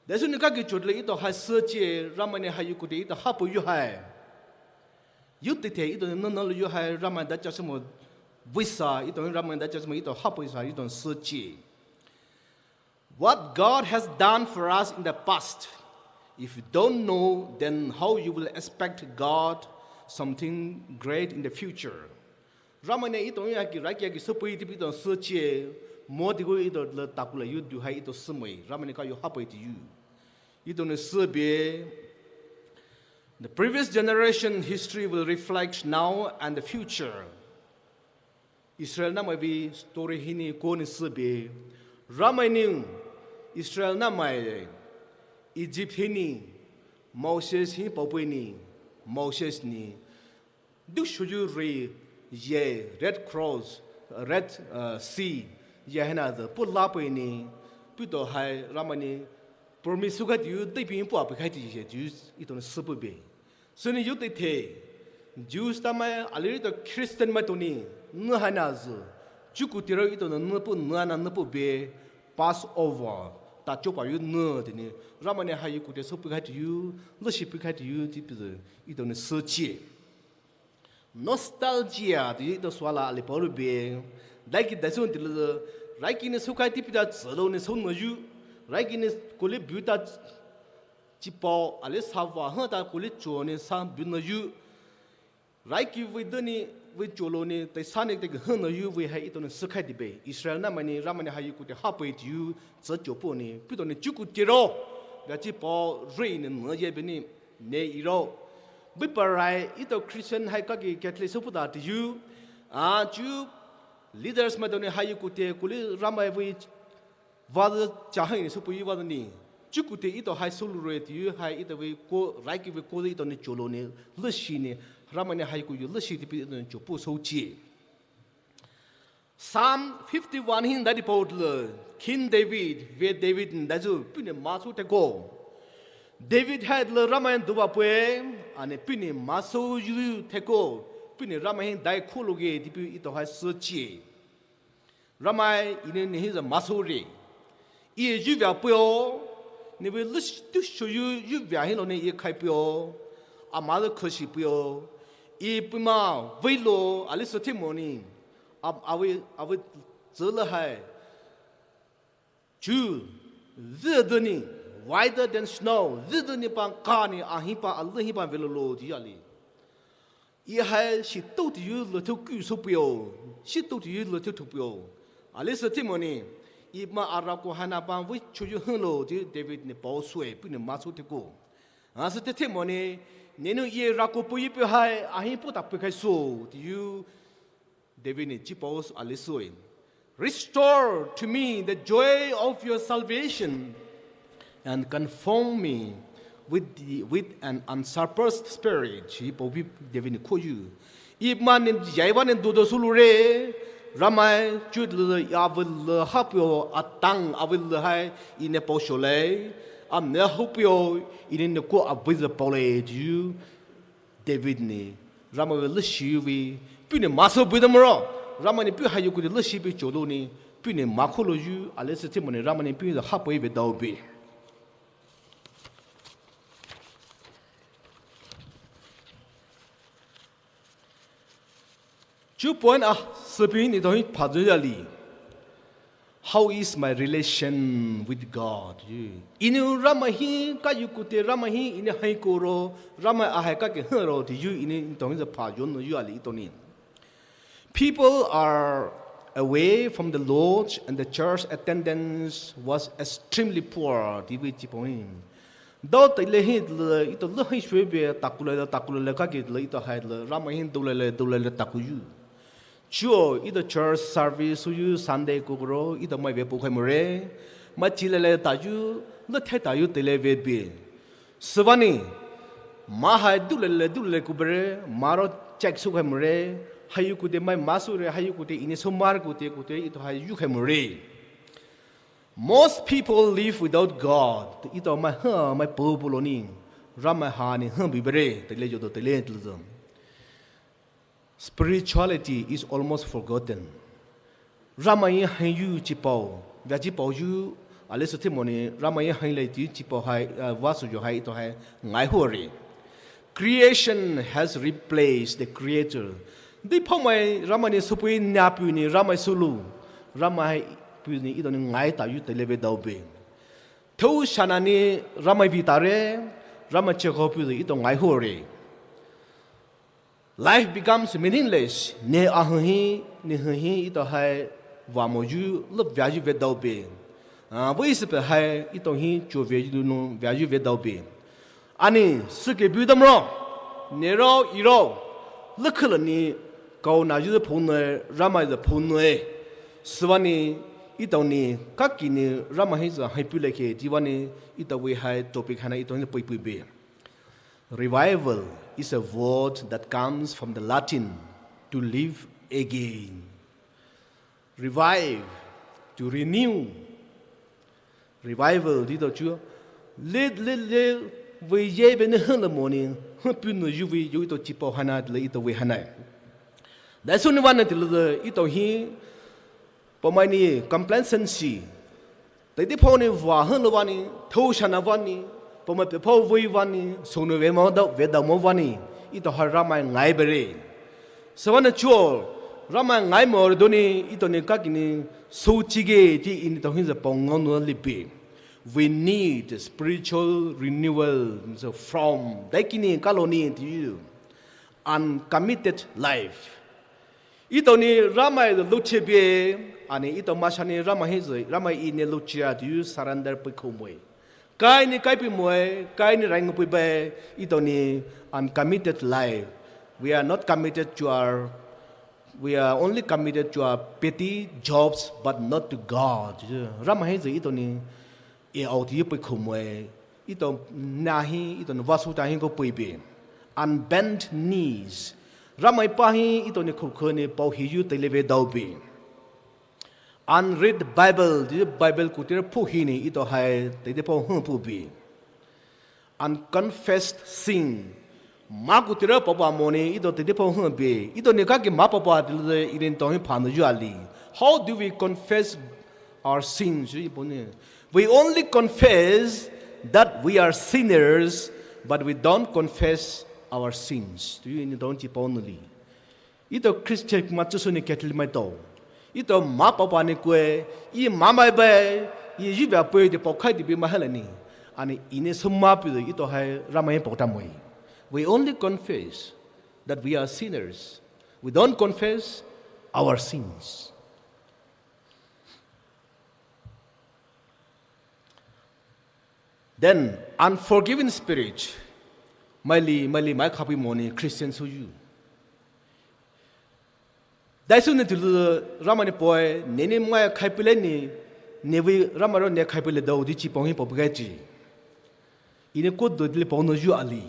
Daisü ni ka ki chot le ito hai sü chi, Rama ni hai yu kuti ito hapu yu hai. Yu teithe ito ni no no yu hai, Rama da cha simo visa, ito Rama da cha simo ito hapu isa ito sü chi. What God has done for us in the past, if you don't know, then how you will expect God something great in the future? Rama ni ito ya ki ra ki ya ki supui ti ito sü chi, mo ti gu ito le takula yu du hai ito sumui, Rama ni ka yu hapu iti yu. Ito ni sü be, The previous generation history will reflect now and the future. Israel namai vei story hinou konou sübue. Ramai nou Israel namai Egypt hinou Moses hi paopu nou, Moses nou dushoyu rei ye Red Cross, Red uh, Sea ye haina zü pulapui nou, puto hai Ramai nou promise soukhai tea deipi puapeikhai tea ye Jews ito nou süpubue. Sünou yu teithe Jews tamai ali ito Christian maitao nou nü haina zü chuku tiro ito nou nüpu nü ana nüpubue Passover ta chopa yu nü teanou Ramai nou haiyu koute soupeikhai tea, leshipeikhai tea tipuzü ito nou süchie. Nostalgia tea ito sua la ali paolubue. Daiki daisü teile zü raiki nou soukhai tipita tsülo nou sounüyu, raiki nou kouli buta chipao ali sava hata kouli cho nou sa bunüyu, raiki vei deni vei cholo nou tei sa nou tei hnüyu vei hai ito nou sükhai tibe. Israel namai nou Ramai nou haiyu koute hapeitao tsü chopu nou puto nou chuku tiro, ya chipao rei nou nü ye beni ne iro. Beiparai ito Christian hai kaki Catholic souputa tea, a chu leaders maitao nou haiyu koute kouli Ramai vei vazü chahai nou soupuyu vazü nou, chuku tea ito hai soulure tea hai ito vei ko raiki vei ko ito nou cholo nou leshi nou, Ramai nou haiyu koyu leshi tipi ito nou chopu souchie. Psalm fifty-one hi daidi paotoulai, King David, vei David nou daizü puhnou masou theko. David hai le Ramai duva pue, ana puhnou masou yu theko, puhnou Ramai hi dai khologe tipu ito hai süchie. Ramai, Enou nehi zü masoure. Eye yuvea puo, nevei leshi dushoyu yuvea hilo nou eye khai puo, ama le kheshi puo, e puhma veilo ali süthimo nou, a avei avei tsüla hai chu, zü deni, whiter than snow, zü deni pa kani ahi pa ali hi pa veilolo tea ali. E hai shitouteayu lüthou ku soupuo, shitouteayu lüthou thoupuo, ali süthimo nou, e ma arako haina pa vei choyu hilo tea David nou paosue puhnou masou theko. A süthimo nou, nenou e rako puyu puo hai ahi puta peikhai sou teayu David nou chipao ali soue. Restore to me the joy of your salvation and confirm me with the, with an unsurpassed spirit. Chipao vei David nou khoyu. E ma nou yaiva nou dodo soulure, Ramai chu le avei le hapuo atang avei le hai Enou paoshoulai, a nou hapuo Enou nou ko avei zü paolai tea David nou Ramai vei leshi vei puhnou masou bui da moro, Ramai nou puh haiyu koute leshi bui cholo nou puhnou makholoyu ali süthimo nou Ramai nou puh zü hapuo vedaobue. Chuo point a süpei nou ito hi phazü yali. How is my relation with God? Enou Ramai hi kayu koute Ramai hi Enou haikoro, Ramai ahai kake hero teayu Enou ito hi zü phazü nou yu ali ito nou. People are away from the Lord and the church attendance was extremely poor. Tea vei chipao hi. Dao teile hi le ito le hi shwe bue takoulele takoulele kake le ito hai le Ramai hi doulele doulele takoyu. Chuo ito church service souyu Sunday kokoro ito mai ve poukhai more. Mai chilele tayu, le thai tayu teile ve bue. Süvanou, ma hai doulele doulele kubure, maro check soukhai more, haiyu koute mai masoure, haiyu koute Enou soumar koute koute ito hai yukhai more. Most people live without God. Ito mai ha mai pou pulo nou, Ramai ha nou ha bibere teile yodo teile tuzü. Spirituality is almost forgotten. Ramai haiyu chipao, vei chipao yu, ali süthimo nou Ramai haile tea chipao hai, uh, vasoyu hai ito hai ngaihore. Creation has replaced the creator. Deiphao mai Ramai nou soupei napu nou Ramai soulu, Ramai hai puh nou ito nou ngai tayu teile vedaobue. Thou shana nou Ramai vei tare, Ramai cheko puh zü ito ngaihore. Life becomes meaningless. Ne ahu hi, ne hu hi ito hai vamoyu le veayu vedaobue. A vei süpei hai ito hi chuo veyu nou veayu vedaobue. Ani, sükhe budamro, nero iro, lükhalani, kau na ju phone, Ramai the phone, sübüa ni, etao ni, kaki ni, Ramai hi the haipulai khe, tiwa ni, etao vei hai topic haina etao ni pui pui be. Revival is a word that comes from the Latin to live again. Revive, to renew. Revival di to chu, le le le, vei ye be ne hala mo ni, ha pu no ju vei ju etao chipao haina le etao vei haina. That's only one until the etao hi, pamai ni complacency. Teidei phao ni vah hang lo vani, thou shana vani, pamai pe phao vei vani, sonu ve mo dau ve dau mo vani, etao ha Ramai ngai bere. Sübüa ni chuo, Ramai ngai mo re doni, etao ni kaki ni, so chige ti ini tao hin the pao ngau no lipi. We need spiritual renewal, so from, daikini kaloni ti you. Uncommitted life. Etao ni Ramai the luche be, ani etao masha ni Ramai hi the, Ramai ini luche a ti you surrender pui kho moe. Kai ni kai pui moe, kai ni rai ngu pui be, etao ni uncommitted life. We are not committed to our, we are only committed to our petty jobs, but not to God. Ramai hi the etao ni, e au ti pui kho moe, etao na hi, etao ni vasu ta hi ko pui be. Unbent knees. Ramai pa hi, etao ni khukhu ni pao hi ju teile ve dau be. Unread Bible, di Bible kutira phu hi ni, etao hai, teidei phao hang phu be. Unconfessed sin. Ma kutira papa mo ni, etao teidei phao hang be. Etao ni kaki ma papa, di le, irin tao hi pha no ju ali. How do we confess our sins? Ju ipo ni. We only confess that we are sinners, but we don't confess our sins. Do you ini tao chipao no li? Etao Christian ma chuso ni Catholic mai tao. Etao ma papa ni kue, i ma mai bai, i ju ba pui di pao khai di bi ma hala ni. Ani ini suma pi do etao hai Ramai pao ta moe. We only confess that we are sinners. We don't confess our sins. Then, unforgiving spirit. Maili, maili, mai khapi mo ni Christian su ju. Daisu ni tulu Ramai ni poi, ne ni mai khai pile ni, ne vei Ramai ro ne khai pile dau di chipao hi pao gai chi. Ini ko do di le pao no ju ali.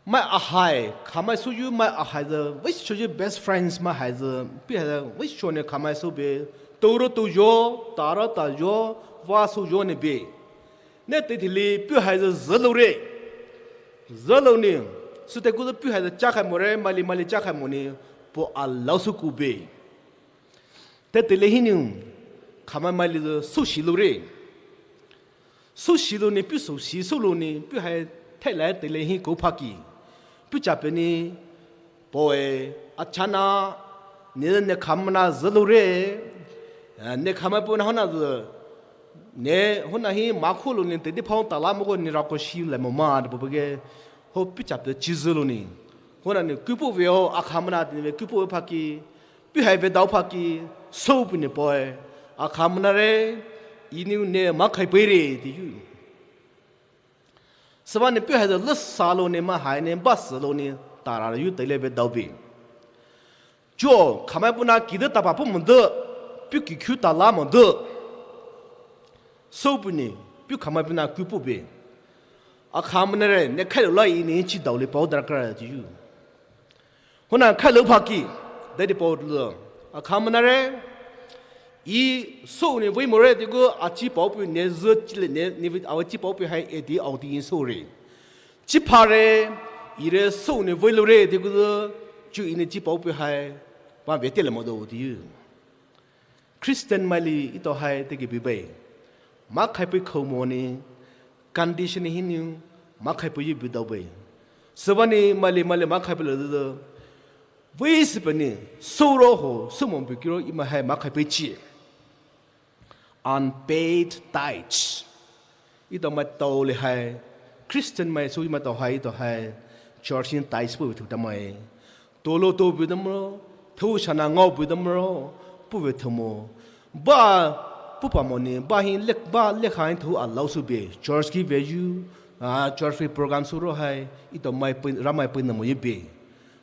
Mai ahai, khamai suyu mai ahai the, vei suyu best friends mai hai the, pi hai the, vei suyu ne khamai su be, toro to yo, tara ta yo, va su yo ne be. Ne te thili, pi hai the zalo re. Zalo ni, su te ku the pi hai the cha khai mo re, mali mali cha khai mo ni, po a lao su ku be. Te te le hi ni, khamai mali the su shi lo re. Su shi lo ni, pi su shi su lo ni, pi hai thai lai te le hi ko pha ki. Pi cha pe ni, poi, a cha na, ni ne kham na zalo re, eh, ne kham pu na hona zalo, ne hona hi ma khu lo ni, te di phao ta la mo ko ni ra ko shi le mo ma, de po ge, ho pi cha pe chi zalo ni. Hona ni, ku pu ve ho, a kham na, ni ve ku pu pha ki, Pi hai ve dau pha ki, so pu ni poi, a kham na re, ini ne ma khai pui re, ti yu. Sava ni pi hai the le sa lo ni ma hai ni, ba sa lo ni, tara yu te le ve dau bi. Jo, khamai pu na ki de ta pa pu mo de, pi ki khu ta la mo de. So pu ni, pi khamai pu na ku pu be. A kham na re, ne khai lo la ini chi dau le pao dar kra ti yu. Hona khai lo pha ki, dai di pao lo. A kham na re, i so ni vei mo re ti ko a chi pao pu ne zo chi le ne, ni vei a chi pao pu hai e di au ti so re. Chi pha re, i re so ni vei lo re ti ko zo, chu ini chi pao pu hai, pa ve te le mo do ti yu. Christian mali ito hai te ki bi bai. Ma khai pui khou mo ni, condition hi ni, ma khai pui yu bi dau bai. Sava ni mali mali ma khai pui le do. Vei si pa ni, so ro ho, so mo bi ki ro, i ma hai ma khai pui chi. Unpaid tithes. Ito mai tau le hai, Christian mai su mai tau hai, ito hai, church in tithes pu thu ta mai. Tolo to bi dam ro, thu shana ngau bi dam ro, pu ve thu mo. Ba, pu pa mo ni, ba hin lek, ba lek hai thu a lau su be, church ki ve yu, Ah, church fee program sü ro hai, ito mai pei, Ramai pei na mo ye be.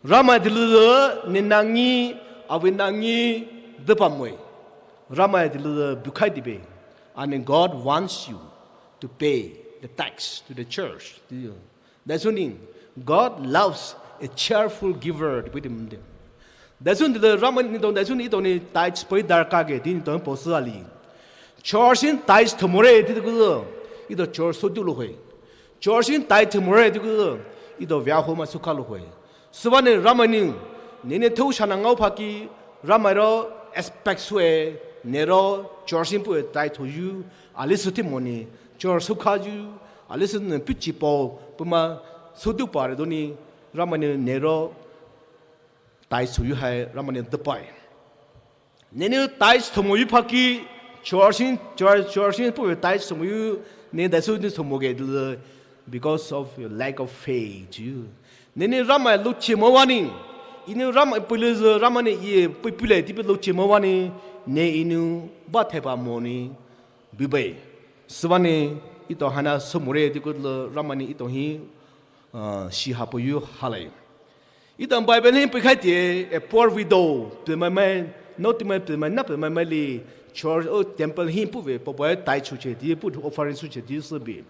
Ramai dilu ne nangi, avi nangi, depa moi. Ramai dilu bukai di be. And God wants you to pay the tax to the church. That's what God loves a cheerful giver. That's what the Ramai ni tong, that's what ito ni tithes pei darkar ge, di ni tong po sü ali. Church in tithes thomore, di ku, ito church so du lo hoi. Church in tithes thomore, di ku, ito via ho ma suka lo hoi. Sübüa ne Ramai ni, ne ne thou shana ngao phaki, Ramai ro expect sue, ne ro church in pu tithes thoyu, ali süthi mo ni, church suka yu, ali sü ne pichi po, puma sudu pare do ni, Ramai ni ne ro tithes thoyu hai, Ramai ni depai. Ne ne tithes thomoyu phaki, church in, church, church in pu tithes thomoyu, ne dasu ni thomo ge de, because of your lack of faith, you. Ne ne Ramai luche mo wani, inu Ramai pule ze, Ramai ne ye pui pule di pe luche mo wani, ne inu ba thepa mo ni, bibai. Sübüa ne, ito hana sumure di ku le, Ramai ni ito hi, ah, shi hapoyu halai. Ito Bible hi pui khai tie, a poor widow, pe mai mai, no ti mai pe mai, na pe mai mai li, church o temple hi pu ve, po po tithes suche di, pu offering suche di sü bi.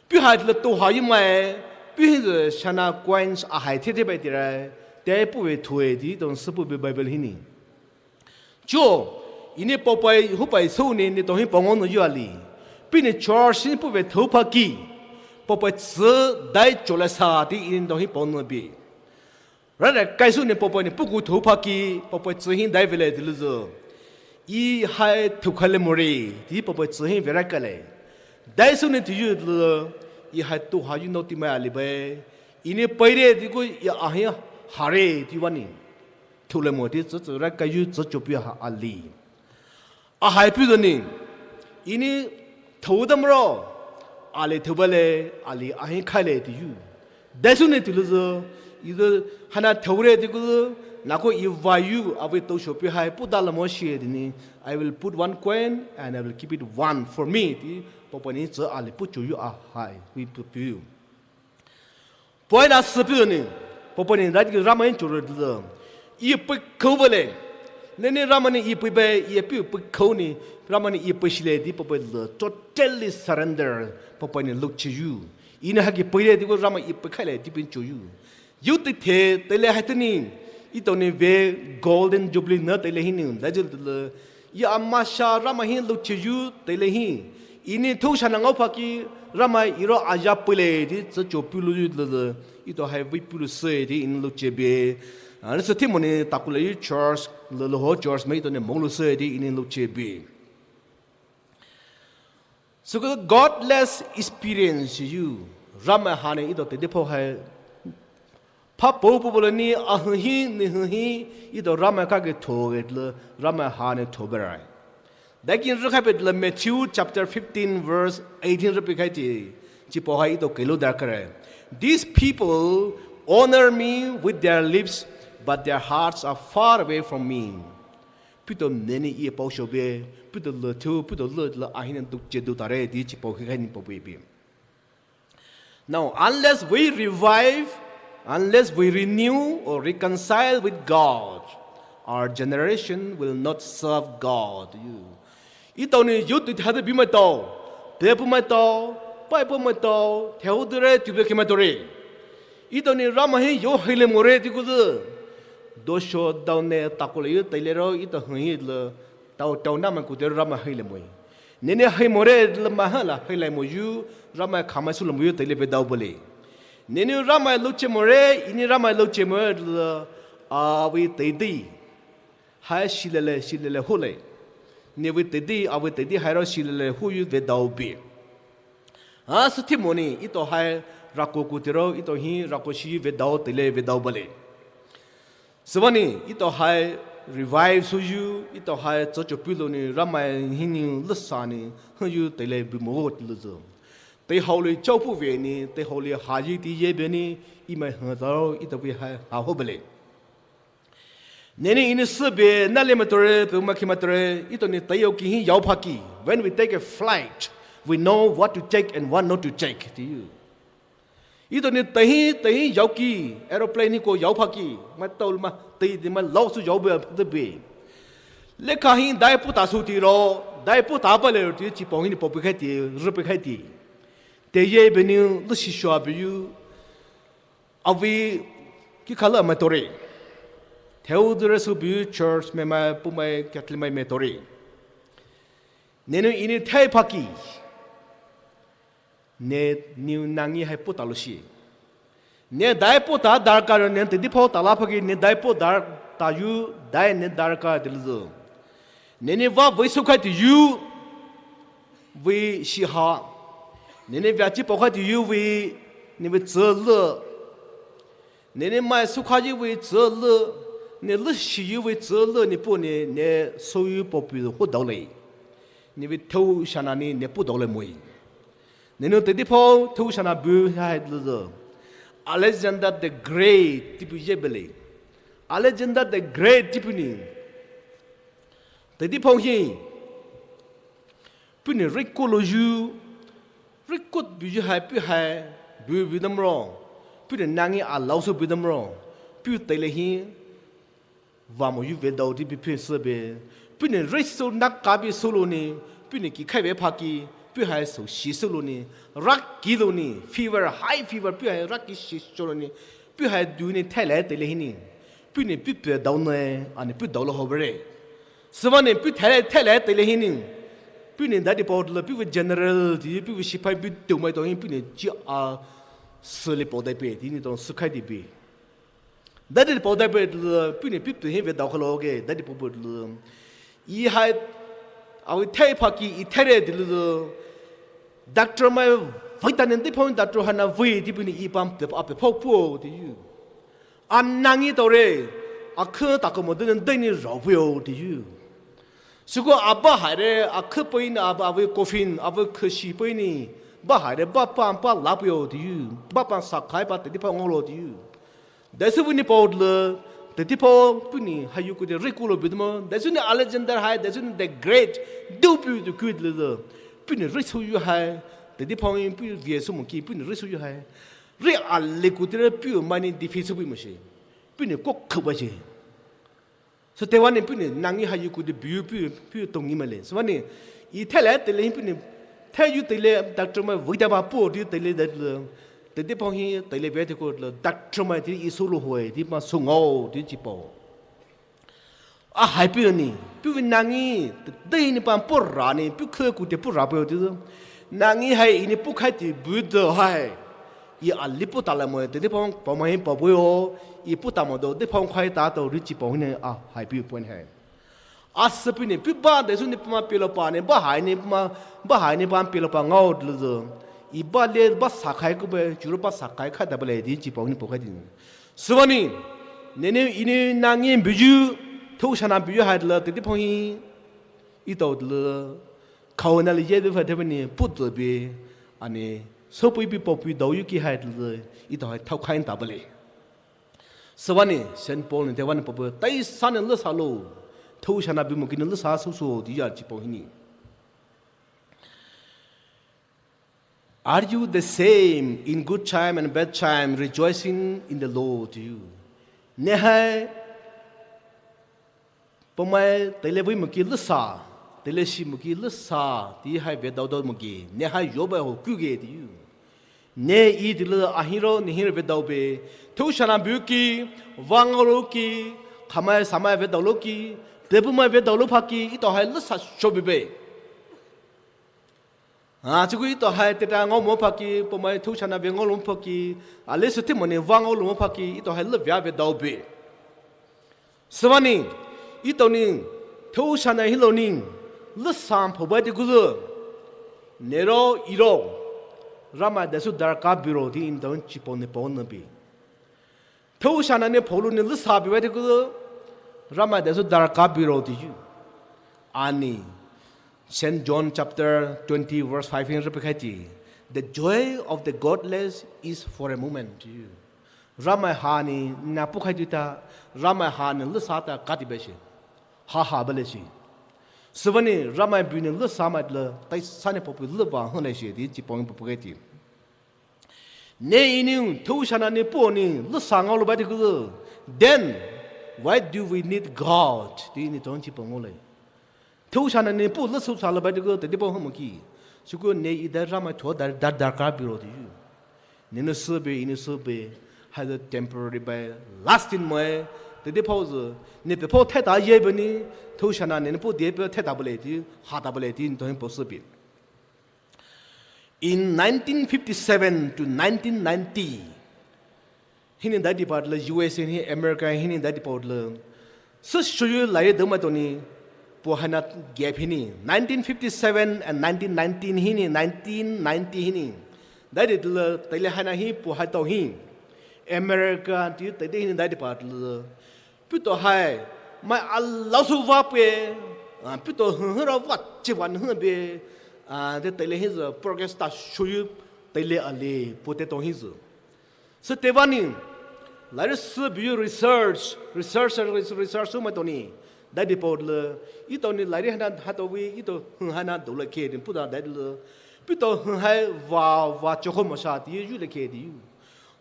Pi hai le to ha yi mai, pi hi ze shana coins a hai the the bai ti rai, te pu ve thue di, don sü pu bi Bible hi ni. Cho, ini popai, hupai sü ni, ni tohi pongo no yu ali. Pi ni church ni pu ve thou phaki. Popai tsü dai cho le sa di ini tohi pongo bi. Ra ra kai sü ni popai ni puku thou phaki, popai tsü hi dai ve le di lu zu. I hai thou kha le mo re, di popai tsü hi ve ra ka le. Dai sü ni ti yu lu, i hai to ha yu no ti mai ali bai. Ini pai re di ku i a hi ha re di wani. Thou le mo di tsü tsü ra ka yu tsü cho pi ha ali. A hai pi zo ni. Ini thou dam ro. Ali thou ba le, ali a hi khai le di yu. Dai sü ni ti lu zu, i zu hana thou re di ku zu, na ko i va yu, a ve to sho pi hai, pu da la mo shi di ni, I will put one coin and I will keep it one for me, di, popo ni tsü ali pu cho yu a hai, wi pu pi yu. Poi na sü pi ni, popo ni, na di Ramai in cho re di zu. I pu khou ba le, ne ni Ramai ni i pu ba, i pu pu khou ni, Ramai ni i pu shi le di popo le, totally surrender, popo ni luk chi yu. Ini haki pui re di ku Ramai i pu khai le di pin cho yu. Yu ti the, te le hai te ni, i to ni ve golden jubilee na te le hi ni, da ju le, i a ma sha Ramai hi luk chi yu te le hi. Ini thou sha na ngau phaki, Ramai i ro a ya pui le di, tsü cho pu lu yu le le, i to hai vi pu lu se di ini luk che be. A, ni se ti mo ni ta ku le yu church, le le ho church me i to ni mo lu se di ini luk che be. So godless experience yu. Ramai ha ni i to te di po hai. Pha po po bo le ni a hu hi, ni hu hi, i to Ramai ka ge tho ge le, Ramai ha ni tho be rai. Da kin re khai be le Matthew chapter fifteen verse eighteen re pi khai ti, chi po hai i to ke lu da kare. These people honor me with their lips, but their hearts are far away from me. Pito neni i pau shobe, pito le thu, pito le le ahina duk je du tare di chi pau hi ni pau bi. Now, unless we revive, unless we renew or reconcile with God, our generation will not serve God. You. I tau ni yu tu thade bi mai tau, te pu mai tau, pai pu mai tau, te hu de re, tu be ke mai tau re. I to ni Ramai hi yo hai le mo re di ku zu. Do sho dau ne ta ku le yu te le ro i to hu hi le. Tau tau na ma ku te Ramai hai le mo. Ne ne hai mo re le ma ha la hai le mo yu. Ramai kha mai su le mo yu te le be dau bo le. Ne ne Ramai lo che mo re, i ni Ramai lo che mo re le. A wi te di. Hai shi le le, shi le le hu le. Ne wi te di, a wi te di hai ro shi le le hu yu ve dau bi. A, sü thi mo ni, i to hai rako ku te ro, i to hi rako shi ve dau te le ve dau ba le. Sü wa ni, i to hai revive su yu, i to hai tso cho pu lo ni, Ramai hi ni le sa ni, hu yu te le bi mo wo te le zo. Te hao le chau pu ve ni, te hao le ha yi ti ye be ni, i mai ha ta ro, i to bi hai ha ho ba le. Neni ini sü be na le matore, pe ma ki matore, i to ni tayo ki hi yao pha ki. When we take a flight, we know what to take and what not to take. Ti yu. Etao nou tahi tahi yaoki, aeroplane hi ko yao phaki, mai tao ma tahi di mai lao sü yao be phate be. Leka hi dai puta sü tiro, dai puta pale ti chipao hinou paopei khaiti, rüpei khaiti. Teayu bunou leshi shua buyu, avei kikhala mai tore. Theodore sü buyu church mai mai pumai Catholic mai mai tore. Nenou Enou thai phaki. Ne nou nangi hai puta loshi. Ne dai puta darkar ne tedi phao tala phaki ne dai puta tayu dai ne darkar teluzo. Nenou va vei sükhaiti yu vei shiha. Nenou via chi paokhaiti yu vei ne vei tsülü. Nenou mai sükhayu vei tsülü. Ne leshi yu vei tsülü ne pu ne ne süyu paopei ho daole. Ne vei thou shana ne ne pu daole moi. Nenou tedi phao thou shana bu hai teluzo. Alexander the Great tipu ye bele. Alexander the Great tipu ni. Tedi phao hi. Puhnou rei kolo yu. Rei kot buyu hai pu hai. Bu bu damro. Puhnou nangi alao sü bu damro. Pu tele hi. Vamo yu ve dao di bi pu sü be. Puhnou rei sü naka bi sü lo ni. Puhnou ki khai ve phaki. Pu hai sü shi sü lo ni. Rak ki lo ni. Fever, high fever. Pu hai rak ki shi sü lo ni. Pu hai du ni thele tele hi ni. Puhnou pu pe dao ne. Ani pu dao lo ho bere. Süva ni pu thele thele tele hi ni. Puhnou dadi pao tele pu ve general di. Pu ve shipai pu tu mai tao hi puhnou ji a sü le pao dai pe. Di ni tao sükhaiti be. Dadi pao dai pe tele, puhnou piptu hi ve dao khalo ge, dadi pao pe tele. I hai, awi thai phaki, i thai re tele. Doctor mai vei ta ne di phao doctor hai na vei di puhnou i pam te a pe phao puo di yu. A nangi tao re, a khe ta ko mo de ne dai ni rao puo di yu. Süko a ba hai re, a khe pei ni a ba awi coffin, awi khe shi pei ni. Ba hai re, ba pam pa la puo di yu. Ba pam sa khai pa tedi phao ngolo di yu. Daisü vei ni pao tele, tedi phao puhnou hai yu ku de rei kolo bu de mo. Daisü ni Alexander hai, daisü ni the Great, du bu du ku tele. Puhnou rei sü yu hai, tedi phao yu pu vie sü mo ki, puhnou rei sü yu hai. Rei a le ku de re pu mai ni di fi sü bu mo shi. Puhnou ko khe ba shi. Sü tewa ni puhnou nangi hai yu ku de bu pu, pu tongi ma le. Süva ni, i thele tele hi puhnou, thai yu tele doctor mai vei ta ba puo di tele da tele. Tedi phao hi tele ve te ko tele doctor mai di i sü lo hoi, di ma sü ngao, di chipao. A hai pu ni, pu ve nangi, te dai ni pam puo ra ni, pu khe ku te puo ra puo di. Nangi hai i ni pu khaiti bu de hai. I a li pu ta la mo, tedi phao, pao mai pao puo yo, i pu ta mo do, di phao khai ta to, ri chipao hi ni a hai pu point hai. A sü pu ni, pu ba, daisü ni pu ma pe lo pa ni, ba hai ni pu ma, ba hai ni pa pe lo pa ngao tele zo. I ba le, ba sa khai ku be, churo ba sa khai khai ta ba le, di chipao ni pao khai di. Süva ni, nenou Enou nangi buyu, thou shana buyu hai tele, tedi phao hi, i tao tele, khao na le ye de fa te ni, pu de be, ani, sü pui pi pao pui dao yu ki hai tele, i tao hai thao khai ta ba le. Süva ni, Saint Paul ni tewa ni pao pui, tai sa ni le sa lo, thou shana bu mo ki ni le sa sü sü, di ya chipao hi ni. Are you the same in good time and bad time, rejoicing in the Lord, you? Ne hai, pamai, tele vei mo ki le sa, tele shi mo ki le sa, di hai ve dao dao mo ki, ne hai yo ba ho ku ge di yu. Ne i tele a hi ro, ne hi ro ve dao be, thou shana bu ki, vang ro ki, khamai samai ve dao lo ki, te pamai ve dao lo pha ki, i tao hai le sa sho be be. A, chiku i tao hai teta ngao mo pha ki, pamai thou shana ve ngao lo mo pha ki, a le sü te mo ne va ngao lo mo pha ki, i tao hai le via ve dao be. Süva ni, i tao ni, thou shana hi lo ni, le sa pho bai te ku zu. Ne ro, i ro. Ramai daisü darkar bu ro di i tao chipao ni pao na be. Thou shana ne phou lo ne le sa bi bai te ku, Ramai daisü darkar bu ro di yu. Ani, Saint John chapter twenty verse five hi rüpei khaiti. The joy of the godless is for a moment di yu. Ramai ha ni na pu khai di ta, Ramai ha ni le sa ta ka di be shi. Ha ha ba le shi. Süva ni Ramai bu ni le sa mai le, tai sa ni pao pui le va ho le shi di chipao ni pao pui khai di. Ne Enou, thou shana ne puo ne, lüsa ngaolou baitao kuzü. Then, why do we need God? Tea ne tongchi pa ngaolai. Thou shana ne puo lüsa salou baitao kuzü, teidei puo hümü ki. Süku ne ida Ramai thoa da, da, darkha büro tea. Nenou sübü, Enou sübü, haida temporary bai, lasting moe, teidei puo zü, ne pei puo theta ye bü ne, thou shana ne puo dei pei theta bale tea, hata bale tea, ne tonghi puo sübü. In nineteen fifty-seven to nineteen ninety, hinou daidipao le U S A hinou America hinou daidipao le. Sü shoyu lai dou maitao ne, puo haina gap hinou. Nineteen fifty-seven and nineteen nineteen hinou, nineteen ninety hinou. Daidile, teile haina hi, puo haitao hi. America tea teidei hinou daidipao le. Puletao hai, mai alaosou va pei, ah, puletao hühüra va chivan hübe, ah, te teile hi zü progress ta shoyu teile ale, puletao hi zü. Süteva ne, lairi sübüyu research, research, research, research sü maitao ne, daidipao le, etao ne lairi haina hatao vei, etao hühaina doulakhe ne, puletao daidile, puletao hühai va, va choko masha tea yulakhe tea.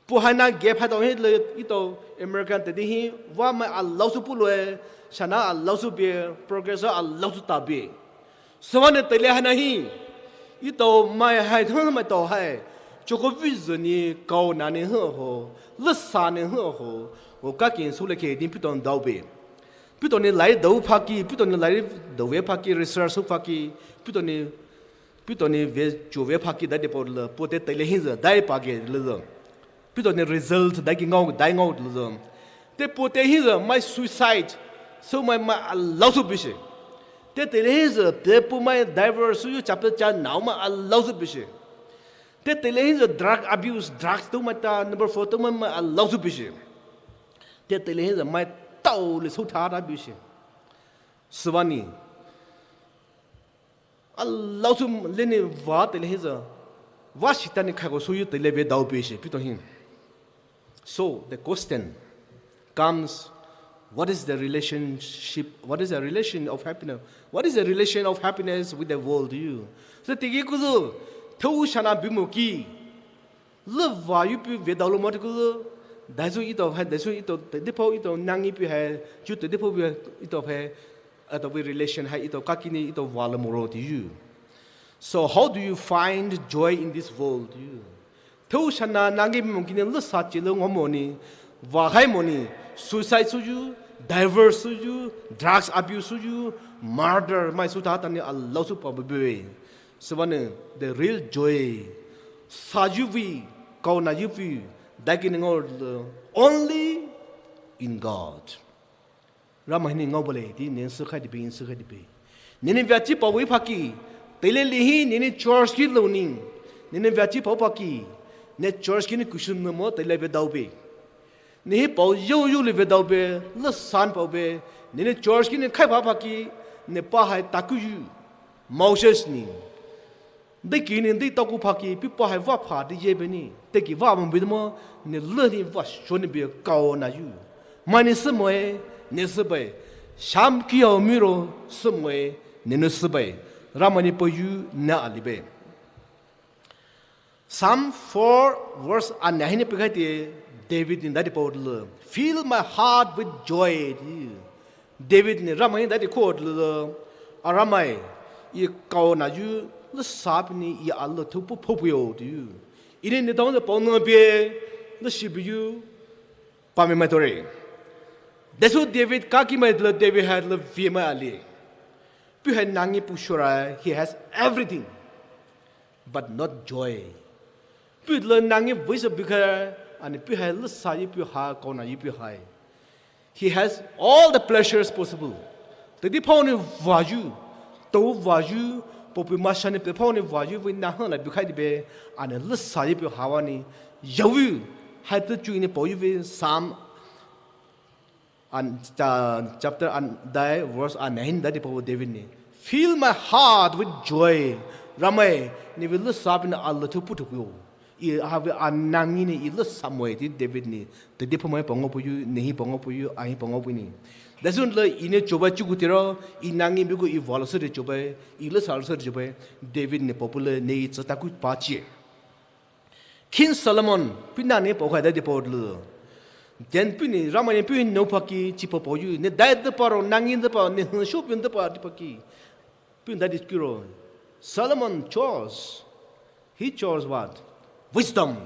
Puo haina gap haitao hile etao American teidei hi va mai alaosou puloue, shana alaosou bie, progress alaosou ta bie. Sübüa ne teile haina hi, etao mai hai thon maitao hai, choko vizü ne kaona ne hüho, lüsa ne hüho, o kakin soulakhe tea puletao daobe. Puletao ne lai dou phaki, puletao ne lai dou ve phaki, research sou phaki, puletao ne Puletao ne ve, chuo ve phaki daidipao le, puletao teile hi zü, daipa ge le zü. Puletao ne result daiki ngao, dai ngao le zü. Te puletao hi zü, mai suicide, sü mai mai alaosou bishe. Te teile hi zü, te puo mai divorce, sü yu chapel cha nao mai alaosou bishe. Te teile hi zü, drug abuse, drugs tea mai ta, number four tea mai mai alaosou bishe. Te teile hi zü, mai tao le sou tha ta bishe. Sübüa ne. Alaosou le ne va teile hi zü. Va shita ne khaiko soyu teile ve daobe she, puletao hi. So, the question comes, what is the relationship, what is the relation of happiness? What is the relation of happiness with the world to you? So, teiki kuzü, thou shana bümo ki, le va yu pei ve daolou mo tea kuzü, daisü etao hai, daisü etao, teidei puo etao nangi pei hai, chu teidei puo pei etao hai, etao vei relation hai, etao kakini, etao vale moro tea. So how do you find joy in this world tea? Thou shana nangi mo kini lüsa chilou ngao mo ne, va hai mo ne, suicide souyu, divorce souyu, drugs abuse souyu, murder mai sou tata ne alaosou pa bebe. Sübüa ne, the real joy, sayu vei, kaona yu vei, daiki ne ngao le, only in God. Ramai hinou ngao bale tea, ne sü khai dibe, ne sü khai dibe. Nenou veachi pao vei phaki, teile le hi, nenou church ki lou ne, nenou veachi pao phaki, ne church ki ne kushun ne mo, teile ve daobe. Ne hi pao yao yao le ve daobe, lüsa ne paobe, nenou church ki ne khai pha phaki, ne pa hai takuyu, Moses ne. Deki ne dei taku phaki, pei pa hai va pha de ye be ne, teiki va mo be de mo, ne le ne va sho ne be kaona yu. Mai ne sümoe, ne sübaie, sham ki yao miro sümoe, nenou sübaie, Ramai ne paoyu ne alibe. Psalm four verse ane hinou peikhai tea, David ne daidipao le, fill my heart with joy tea. David ne Ramai ne daidikho le, a Ramai, i kaona yu lüsa pei ne i alüthou puo phoupeio tea. Enou ne tong de pao ne pei, le shibiyu, pamai maitao re. Daisü David kaki mai le David hai le vei mai ali. Pei hai nangi puo shorai, he has everything. But not joy. Pei le nangi vei sü bikha, ani pei hai lüsa yu pei hai, kaona yu pei hai. He has all the pleasures possible. Teidei pao ne vayu, tou vayu, paopei masha ne pei pao ne vayu vei na hang la bikhai dibe, ani lüsa yu pei hawa ne, yaoyu, hai te chu ne paoyu vei Psalm and, uh, chapter and die verse and nine daidipao David ne. Fill my heart with joy. Ramai, ne vei lüsa pei ne alüthou puthou puo. I ha vei anangi ne i lüsa moe tea David ne. Teidei pao mai pa ngao puyu, ne hi pa ngao puyu, a hi pa ngao puyu ne. Daisü le i ne chobai chuku tiro, i nangi biko i valo sü de chobai, i lüsa sü de chobai. David ne paopei le ne i tsü taku pa chie. King Solomon, puh nani pao khai dai di pao lu. Then puh ni Ramai ni puh nou paki chi pao pao yu. Ni dai di pao ro, nangi di pao, ni hun shu pun di pao di paki. Puh dai di kuro. Solomon chose. He chose what? Wisdom.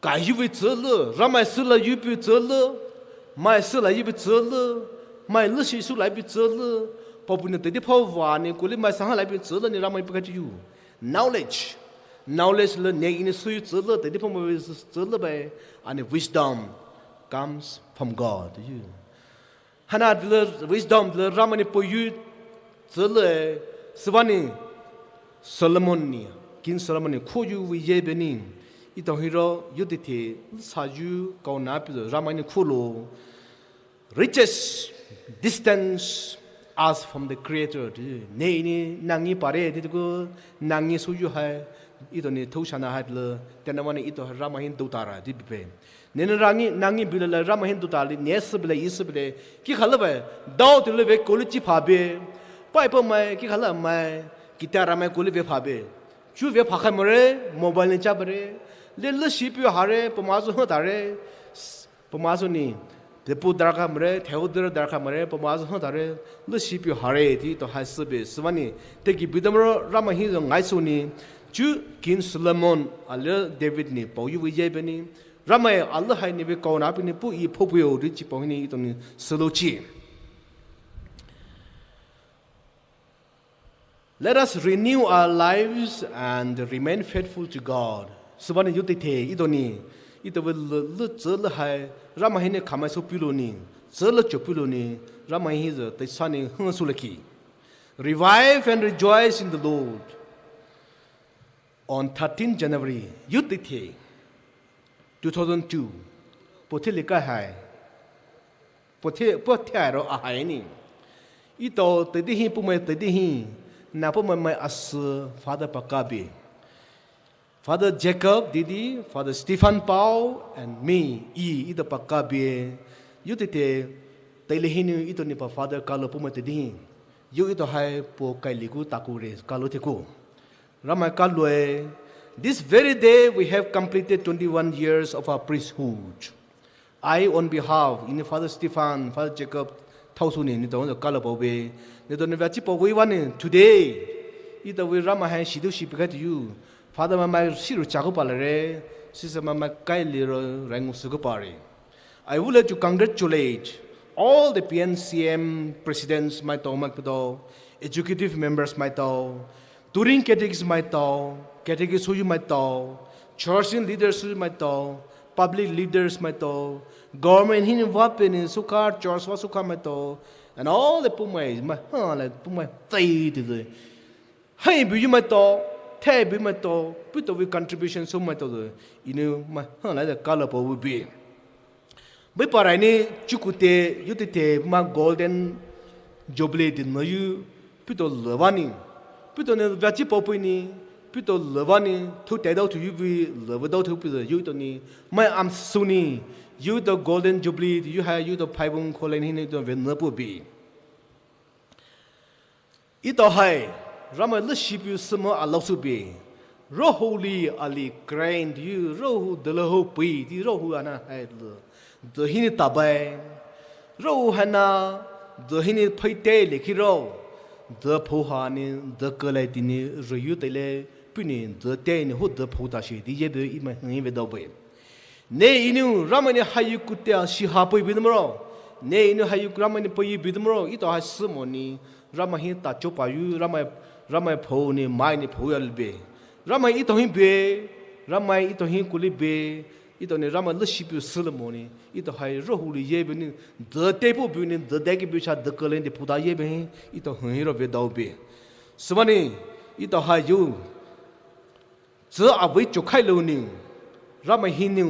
Ka yu vi tsü lu, Ramai sü la yu pi tsü lu, mai sü la yu pi tsü lu, mai lu shi sü la yu pi tsü lu, pao puh ni te di pao va ni kuli mai sa ha la yu pi tsü lu ni Ramai pi ka chi yu. Knowledge. Knowledge le ne ini suyu tsüle, tadi phamai tsüle bai, ani wisdom comes from God. Yu. Hana dile wisdom dile Ramai ni poyu tsüle, sübüa ni Solomon ni, King Solomon ni khoyu vei ye beni. Ito hiro yu tithe sa yu kau na pi Ramai ni kholo. Reaches distance as from the Creator. Ti ne ini nangi pare, ti ku nangi suyu hai, ito ni thou shana hai le, tena mani ito Ramai hin dutara, ti bipe. Ne ne rangi, nangi bila le Ramai hin dutara, ne se bile, ise bile, ki khala bai, dau ti le ve kolu chi pha be, pai pa mai, ki khala mai, kita Ramai kolu ve pha be. Chu ve pha khai more, mobile ni cha bare, le le shi pi hare, pamazu hotare, Pamaso ni, tepu darkha mare, theu dar darkha mare, pamaso hon tare, le shipi hare ti to hai sebe, sübüa ni, te ki bidamro Ramai hi ngai suni, chu King Solomon, ale David ni, pao yu vei ye beni, Ramai ale hai ni ve kau na pi ni pu i phopu yo ri chi pao ni ito ni selo chi. Let us renew our lives and remain faithful to God. Sübüa ni yu tithe, ito ni, ito ve le, le tsüle hai, Ramai hi ni khamai so pilo ni, tsüle cho pilo ni, Ramai hi ze, te sa ni hung su le ki. Revive and rejoice in the Lord. On thirteenth January, yu tithe, two thousand two, pothe lika hai, pothe, pothe ro a hai ni. Ito tedi hi, pumai tedi hi, na pumai mai asu Father Pakabi. Father Jacob Didi, Father Stephen Pau, and me, i, ito Pakabi. Yu tithe, tele hi ni ito ni pa Father kalo pumai tedi hi. Yu ito hai po kai liku taku re, kalo teku. Ramai kaloe, this very day we have completed twenty-one years of our priesthood. I, on behalf, ini Father Stephen, Father Jacob, thau su ni, ni to kalo pao be, ni to ni vachi pao vei wa ni, today, ito vei Ramai hai shidu shi pikai to yu, Father mai mai shiru chaku pala re, sister mai mai kai liro rangu suku pare. I would like to congratulate all the P N C M presidents maitao, maitao, executive members maitao, touring catechist maitao, catechist huyu maitao, church in leaders huyu maitao, public leaders maitao, government hin vape ni suka, church va suka maitao, and all the pumai, mai, ha, like pumai tai ti. Hai bi yu maitao, thai bi maitao, pito vei contribution so maitao de, inu mai, ha, like the color po will be. Bai parai ni chukute, yu tithe ma Golden Jubilee di no yu, pito leva ni, pito ni vachi pao pui ni, pito leva ni, thu tai dau thu yu bi, leva dau thu pito yu to ni, mai am su ni, yu to Golden Jubilee, yu hai, yu to phaibung kolen hin to ve no pu bi. Ito hai, Ramai le shipi sümo alau su be. Rohu li ali crying to you, rohu dele ho pui, di rohu ana hai le. De hini tabai. Rohu hana, de hini pai te le ki ro. De po ha ni, de ke lai ti ni, re yu te le, pu ni, de te ni, ho de po ta shi, di ye be, i mai hang ve dau be. Ne inu Ramai ni hayu kutea shi ha pui bidumro. Ne inu hayu Ramai ni pui bidumro. Ito hai sümo ni Ramai hi ta chopa yu Ramai, Ramai pho ni mai ni pho ya be. Ramai ito hi be. Ramai ito hi kuli be. Ito ni Ramai le shipi sülemo ni. Ito hai rohu li ye be ni. De te pu be ni. De de ki be cha de kelen de puta ye be hi. Ito hi ro ve dau be. Sübüa ni. Ito hai yu. Tsü avei chokhai lou ni, Ramai hi ni,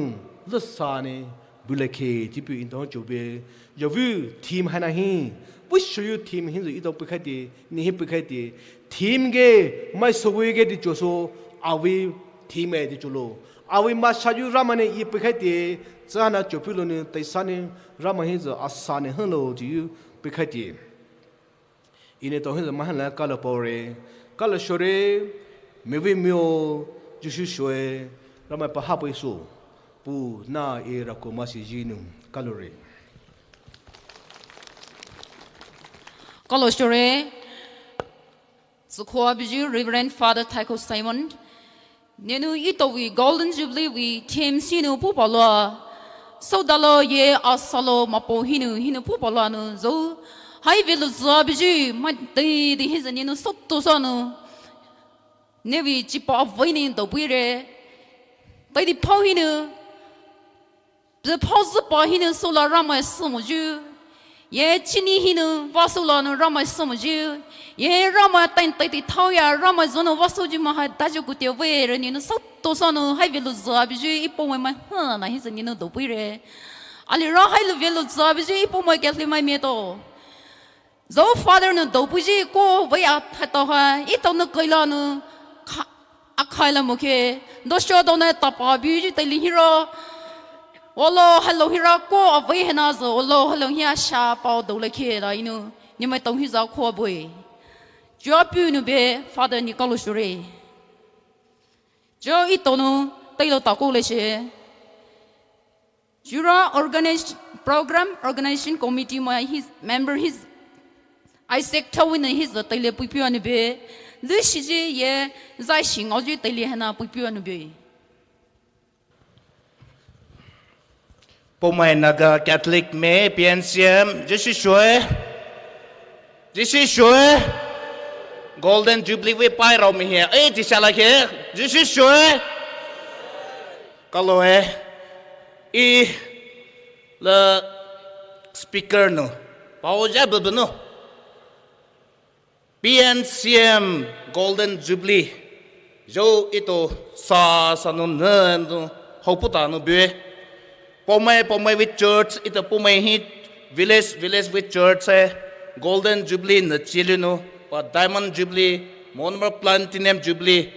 le sa ni, bulekhe, tipu intong chobe, yavu theme hai na hi, wishoyu theme hi zu ito pikhai ti, ni hi pikhai ti, theme ge, mai sowui ge di choso, avei theme ai di cholo. Avei ma shayu Ramai ni i pikhai ti, tsü hana chopi lou ni, taisa ni, Ramai hi zu asa ni, hello, to you, pikhai ti. Ini to hin mahal la kala pore, kala shore, mivi mio, Jisu shoe, Ramai paha pui su, pu na e rako masi jinu, kalore. Kalo shore, Tsükhua biju Reverend Father Taiko Simon. Nenu ito wi Golden Jubilee wi T M C nu pu palo. Sodalo ye asalo mapo hinu hinu pu palo anu zo. Hai velu za biju ma de de hiza nenu soto sanu. Nevi chipa vini do buire. Tai di pau hinu. Bzü phao züpa hinu sola Ramai sümoyu. Ye chini hinu va sola nu Ramai sümoyu. Ye Ramai tain tai ti thao ya Ramai zono va soju ma hai daju kutie we re ninu soto sanu hai velu za biju ipo mai mai ha na hiza ninu do buire. Ali ra hai lu velu za biju ipo mai kethli mai mieto. Zo Father nu do buji ko vei a thato ha, ito nu kaila nu kha-, a khaila mukhe, do sho do na tapa buji tali hiro. Olo hello hira ko a vei hena zo, olo hello hia sha pao do le khe la inu, ni mai tong hi za ko bui. Jua pu nu be, Father ni kalo shure. Jo ito nu, tailo tako le she. Jura organiz-, program organization committee mai his member his Isaac Tawin his the taile puipiu anu be. Lushiji ye zai shingaoji taile hena puipiu anu be. Poumai Naga Catholic me P N C M, Jisu shwe. Jisu shwe. Golden Jubilee we pai rao mi he. Eh, ti shala ke. Jisu shwe. Kalo eh. I le speaker no. Pao ja bebe no. P N C M Golden Jubilee. Zo ito sa sa no ne no. Hau puta no bue. Pomai, pomai with church, ita pomai hi village, village with church hai Golden Jubilee na chili no, pa Diamond Jubilee, Monomer Platinum Jubilee,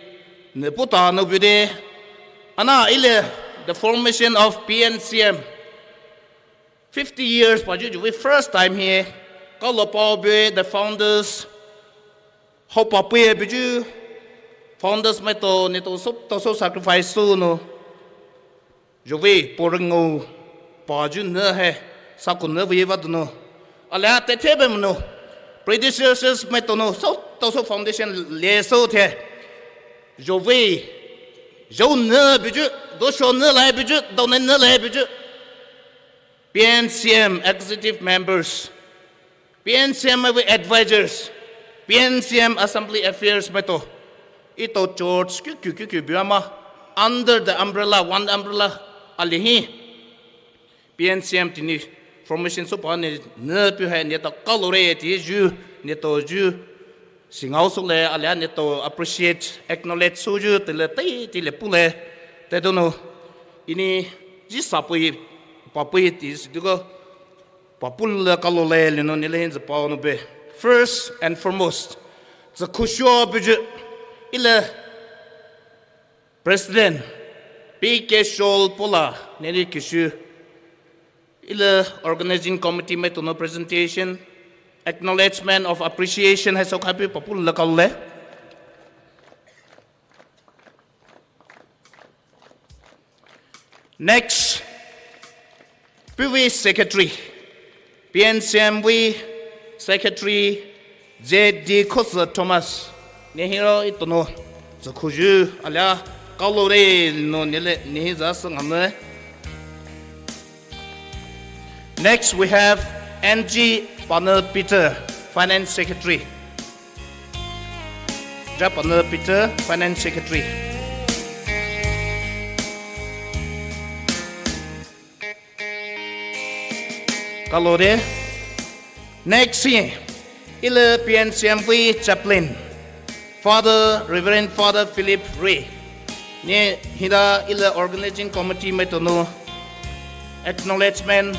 ne puta no bude. Ana ile the formation of P N C M. Fifty years pa ju ju we first time here. Kalo pa be the founders. Hopa pui biju founders mai to ne to so to so sacrifice su no. Jove porengo pa ju ne he sa ko ne ve va no. Ala te te be no. Predecessors mai to no so to so foundation le so the. Jove jo ne biju do sho ne lai biju do ne ne lai biju. P N C M executive members, P N C M advisors, P N C M assembly affairs mai to. Ito church kyu kyu kyu kyu biama under the umbrella, one umbrella ali hi. P N C M tini formation so pa ne ne pu hai ne ta kalore ti ju ne to ju. Singao so le alia ne to appreciate, acknowledge so ju tele tei tele pule te dono ini ji sapui papui ti si dugo papul le kalo le le no ne le hin pa no be. First and foremost, the kusho buju ile President P K Shol Pola neri kishu ile organizing committee mai tono presentation, acknowledgement of appreciation hai so khapi papul le kalo le. Next, P V Secretary, P N C M V Secretary, J D Khosa Thomas, ne hiro itono, zokhuju alia, kalo re no nele, ne hi za sangam ne. Next, we have N G Pana Peter, Finance Secretary. Japana Peter, Finance Secretary. Kalo de. Next, ile P N C M V Chaplain, Father, Reverend Father Philip Ray. Ne hida ile organizing committee mai tono acknowledgement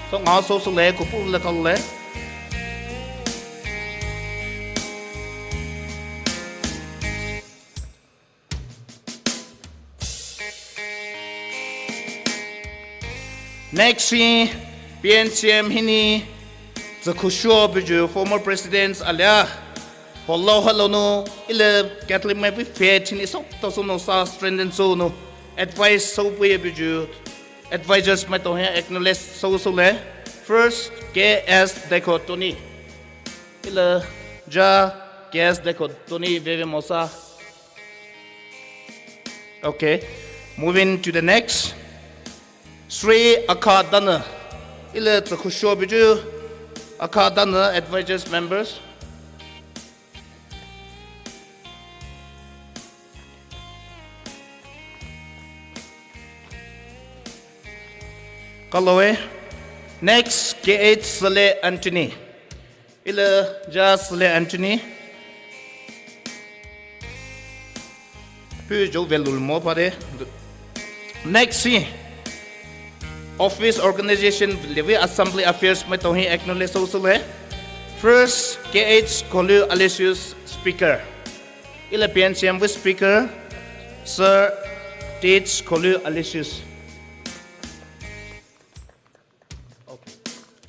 so nga so so le kupu le kalo le. Next hi P N C M hini, zokhujo buju former presidents alia, holo holo no, ile Catholic mai bi faith hini so to so no sa strengthen so no, Advice soupu ye buyu, advisors maitao hi acknowledge sou soule. First, K S Dekho Tony. Ile ja K S Dekho Tony veve mosa. Okay. Moving to the next. Sri Akha Dana. Ile tsakhusho buyu Akha Dana advisors members. Kaloe. Next, K H Sele Anthony. Ile ja Sele Anthony. Pu jo velul mo pare. Next si. Office organization level assembly affairs maitao hi acknowledge sou soule. First, K H Kolu Aloysius speaker. Ile P N C M with speaker, Sir T H Kolu Aloysius.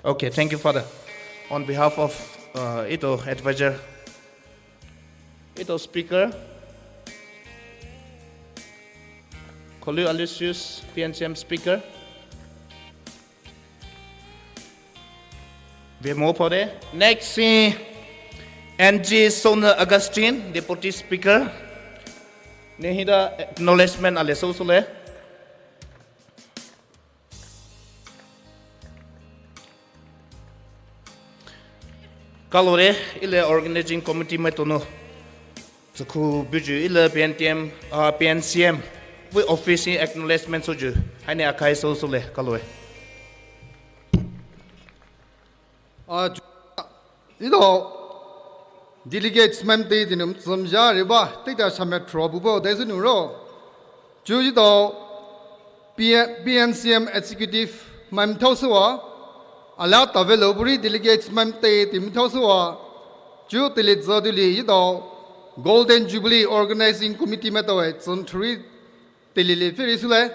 Okay, thank you, Father. On behalf of, uh, Ito advisor, Ito speaker, Kolu Aloysius, P N C M speaker. Ve mo pore. Next si N G Sona Augustine, deputy speaker. Ne hida acknowledgement ale sou soule. Kalore, ile organizing committee maitao nou tsakhu buyu ile P N T M, ah, P N C M. Vei office hi acknowledgement souyu. Haine akhai sou soule, kalore. Ah, Ito delegates maimai te dinum tsumja riba, teita same throbu bo, dai sunu ro. Chu ito P-, P N C M executive maimai thao sua, ala tave lo buri delegates maimai te dinum thao sua. Chu tili za dili ito Golden Jubilee Organizing Committee maitao e tsum thuri tili li firi sule.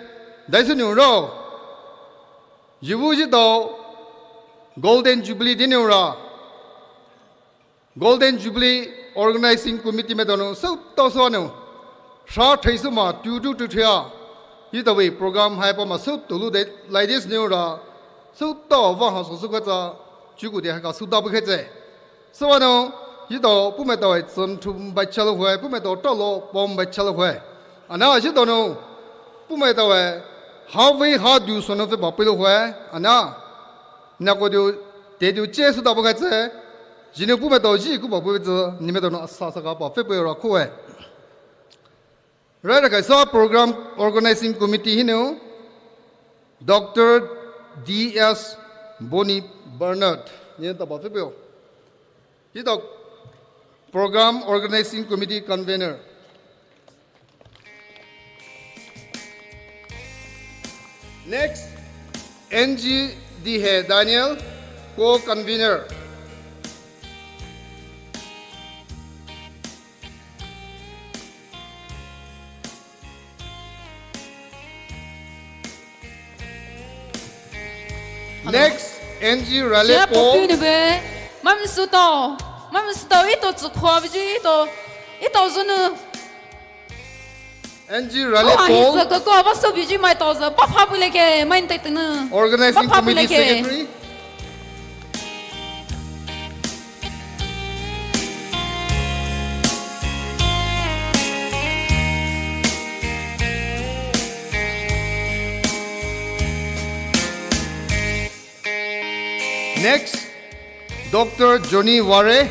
Dai sunu ro. Yibu ito Golden Jubilee dinura. Golden Jubilee Organizing Committee maitao nou, souto sonou. Sha thei suma, tu tu tu thea. Ito vei program hai pa ma souto lu de, lai dis nura. Souto va ha so su kata, chuku de ha ka suda bu khetse. Sawano, ito pumaitao e tsum thum bai chalo hue, pumaitao talo pom bai chalo hue. Ana ito nou, pumaitao e, ha vei ha du sono fe ba pilo hue, ana. Nako du, te du che suda bu khetse. Jinu pumaitao ji ku ba bu tse, nimaitao nou asa sa ka ba fe pe ra khue. Rai ra kaisa program organizing committee hinou Doctor D S Boni Bernard. Ni taba fepeo. Ito program organizing committee convener. Next, N G Dihe Daniel, co-convener. Next, N G Ralepo. Sia popu ne be. Mam suto. Mam suto ito tsukho biji ito. Ito zunu. N G Ralepo. Ito ko ba so biji mai to za. Ba pha bu leke, mai te tenu. Organizing committee secretary. Next, Doctor Johnny Ware,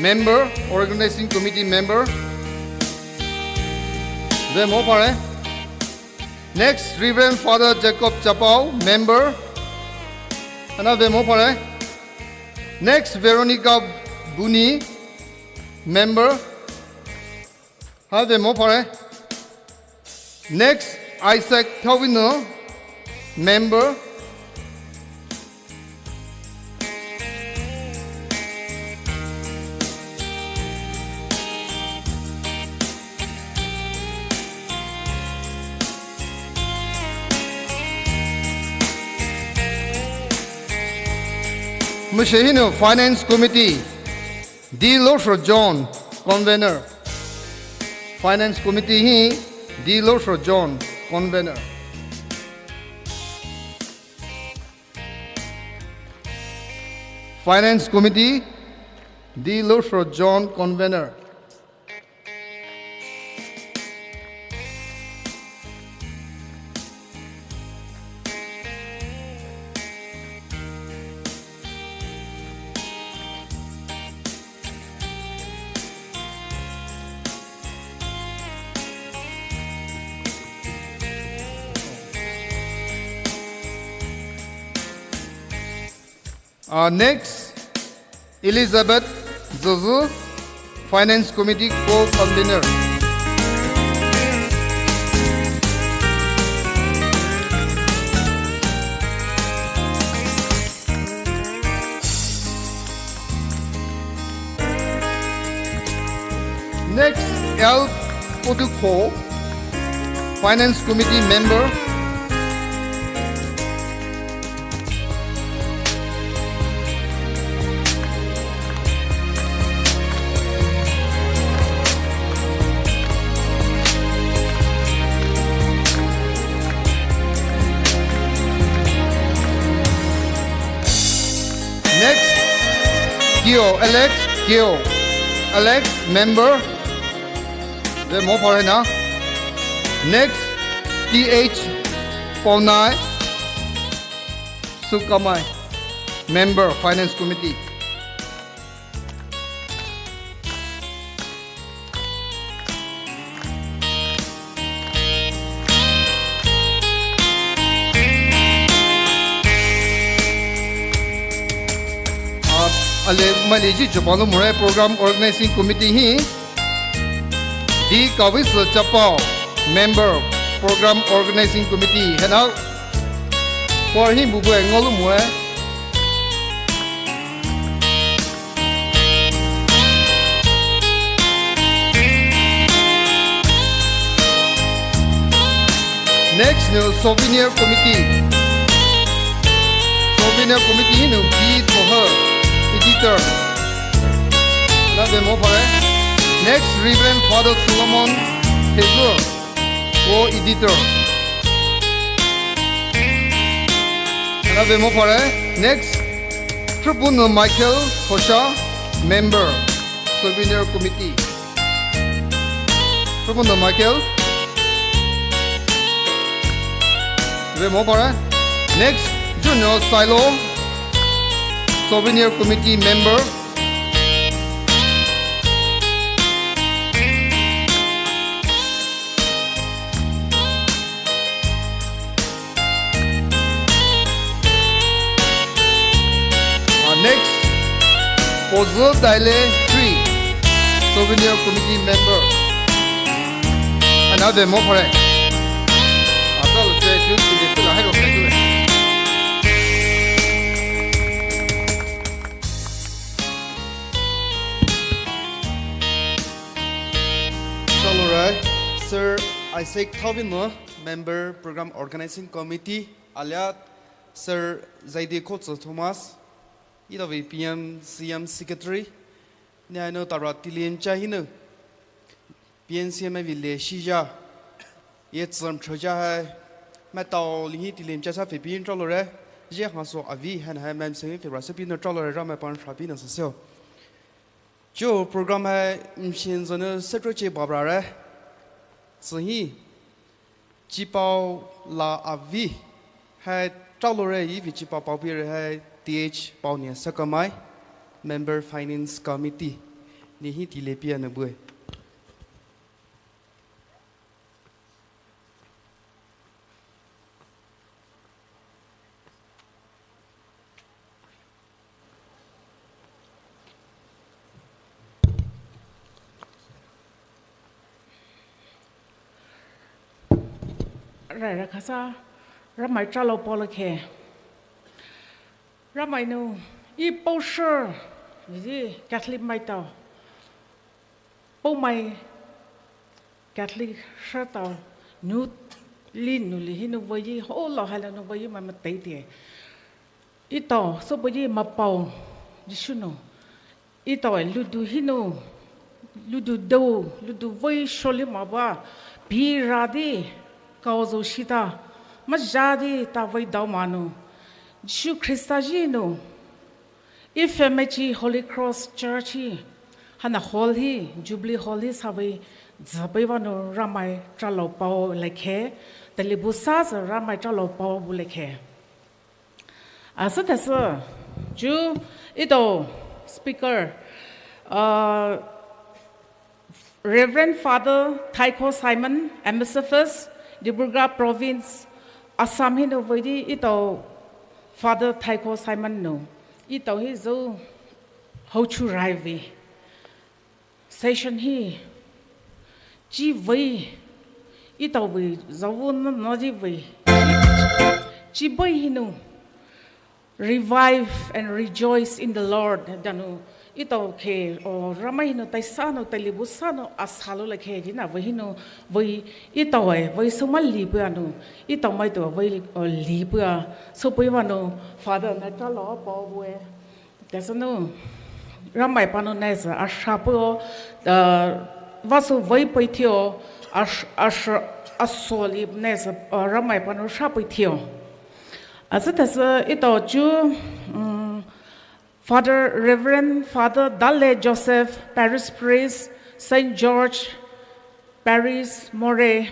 member, organizing committee member. Ve mo pare. Next, Reverend Father Jacob Chapao, member. Ana ve mo pare. Next, Veronica Buni, member. Ha ve mo pare. Next, Isaac Tawino, member. Mashi hinou Finance Committee, D Losro John, convener. Finance Committee hi D. Losro John, convener. Finance Committee, D. Losro John, convener. Uh, next, Elizabeth Zuzu, Finance Committee co-convener. Next, L. Potuko, Finance Committee member. Next, Kyo, Alex, Kyo. Alex, member. Ve mo phare na. Next, T H Paonai Sukamai, member, Finance Committee. Ah, ale maili ji chopalo more Program Organizing Committee hi. D. Kawiso Chapao, member, Program Organizing Committee. Hena, por hi bubue ngolu mue. Next, nou Souvenir Committee. Souvenir Committee nou B. Tohe, editor. Hena ve mo phare. Next, Reverend Father Solomon Hezu, co-editor. Hena ve mo phare. Next, Trupuno Michael Hosha, member, Souvenir Committee. Trupuno Michael. Ve mo phare. Next, Junior Sailo, Souvenir Committee member. Ah, next, Pozo Daile three, Souvenir Committee member. Hena ve mo phare. Ata lo che chu ti de la hai ro kai tu. Chalore, Sir Isaac Thauvino, member, Program Organizing Committee, alia Sir Zaidi Khotso Thomas, itavi P M C M secretary, ni aino tara tilim cha hino, P N C M vile shija, ye tsam choja hai, matao lihi tilim cha sa fe pin chalore, je haso avi han hai mam semi fe rasa pin chalore, rama pan sha pin sa seo. Cho program hai mshin zone setro che babra re. Tsuhi chipao la avi hai chalore, ivi chipao paopi re hai T H Paonia Sakamai, member Finance Committee, ni hi tile pia ne bue. Rai rai khasa, Ramai chalo polo khe. Ramai nu, i pao sure, vizi Catholic mai tao. Pao mai Catholic sure tao, nu li nu li hi nu vayi, ho lo hai la nu vayi mai ma tei tei. I tao, so vayi ma pao, Jisu nu. I tao e ludu hi nu, ludu dou, ludu vayi sholi ma ba, Biradi kaozo shita, majadi tavei daomanu, Jisu Khrista jinu, Ifemechi Holy Cross Church hi, hana hall hi, Jubilee Hall hi savei, züpei vanu Ramai tralo pao lekhe, talibu sa zü Ramai tralo pao bu lekhe. Asü tase, ju ito speaker, uh, Reverend Father Taiko Simon, M S F S, Dibrugarh Province, Assam hinou veidi ito Father Taiko Simon nou. Ito hi zo houchu raivi. Session hi, chi vei, ito vei, zavu na, na di vei. Chi vei hinou, revive and rejoice in the Lord. Danu, ito khe, o, Ramai hinou, taisa nou, talibu sa nou, asalo lekhe, dina vei hinou, vei, ito e, vei suma lipua nou, ito maito, vei, o, lipua, sopei vanu, Father, na tralo pao bue. Tase nou, Ramai panu nese, asha puo, uh, vasu vei pei thio, ash-, ash-, asoli nese, uh, Ramai panu sha pei thio. Asü tase ito ju, um, Father, Reverend Father Dale Joseph, Parish Priest, Saint George Parish, Moreh.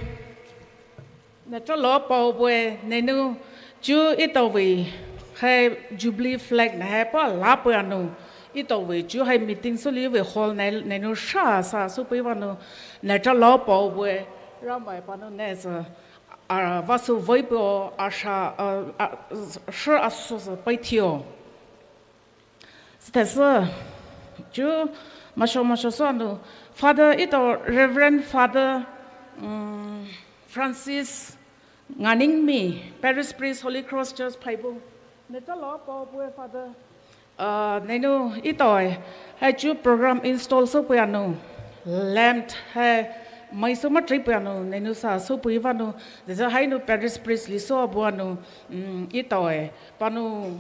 Na tralo pao bue, nenou, ju ito vei, hai Jubilee flag na hai pa la pua nou, ito vei, ju hai meeting suli vei hall na, nenou sha sa sopei vanu, na tralo pao bue, Ramai panu nese, a, vasu vei puo, asha, a, a, shi aso sa pei thio. Sü tase, ju masho masho so anu, Father, ito Reverend Father, um, Francis Nganingmi, Parish Priest, Holy Cross Church, Phaibung. Na tralo pao bue, Father. Uh, nenou ito e, hai ju program install sopei anu, lamp hai, mai suma tripei anu, nenou sa sopei vanu, deza hai nou Parish Priest li so abu anu, um, ito e, panu,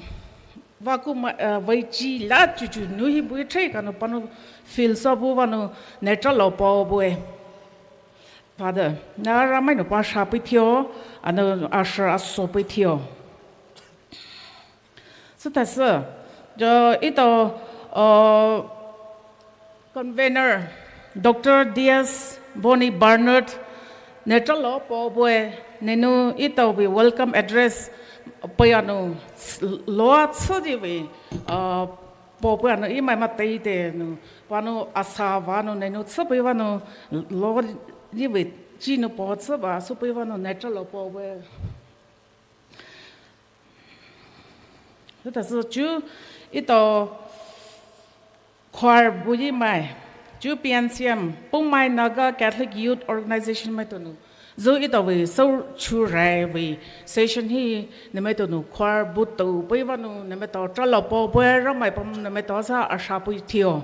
Vaku ma, uh, vei chi la chuchu nou hi bui trei kanu panu feel so bu vanu na tralo pao bue. Father, na Ramai nou pa sha pei thio, anu asha aso pei thio. Sü tase, ju ito, uh, Convener, Doctor D S Bonnie Bernard, na tralo pao bue, nenou ito vei welcome address pei anu, loa tsü di vei, uh, pao pei anu, imai ma tei te nou, panu asa vanu, nenou tsü pei vanu, loa di vei, chi nou pao tsü ba, sopei vanu, na tralo pao bue. Sü tase ju ito choir bu yimai, ju P N C M, Poumai Naga Catholic Youth Organization maitao nou. Zo ito vei, so chu rai vei, session hi, nemaitao nou, choir bu tou pei vanu, nemaitao tralo pao bue, Ramai panu, nemaitao sa asha pei thio.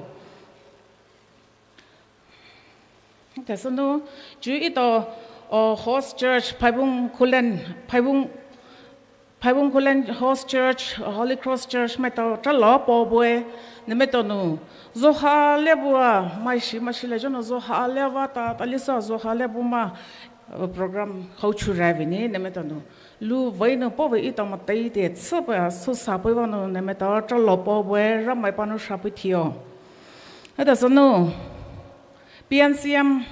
Tase nou, ju ito, o, host church, Phaibung Khullen, Phaibung, Phaibung Khullen host church, Holy Cross Church, maitao tralo pao bue, nemaitao nou, zo ha le bua, mai shi, mai shi le jonou, zo ha le va ta, ta li sa, zo ha le bu ma, uh, program houchu rai vei ni, nemaitao nou. Lu vei nou, pao vei ito ma tei te, tsü pei, so sa pei vanu, nemaitao tralo pao bue, Ramai panu sha pei thio. Hata sanu, P N C M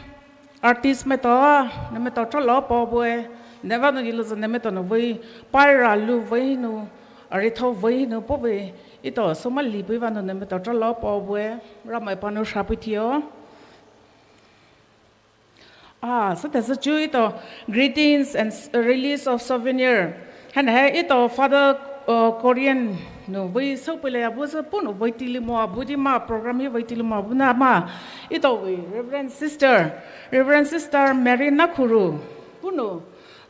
artist maitao, nemaitao tralo pao bue, nevanu ilo sa nemaitao nou vei, paira lu vei nou, arithou vei nou, pao vei, ito soma li pei vanu nemaitao tralo pao bue, Ramai panu sha pei thio. Ah, sü tase ju ito greetings and s-, release of souvenir. Haina hai ito Father, uh, Korean nou vei sopei le abu sü punou vei tili mo abu di ma program hi vei tili mo abu na ma. Ito vei Reverend Sister, Reverend Sister Mary Nakuru. Punou,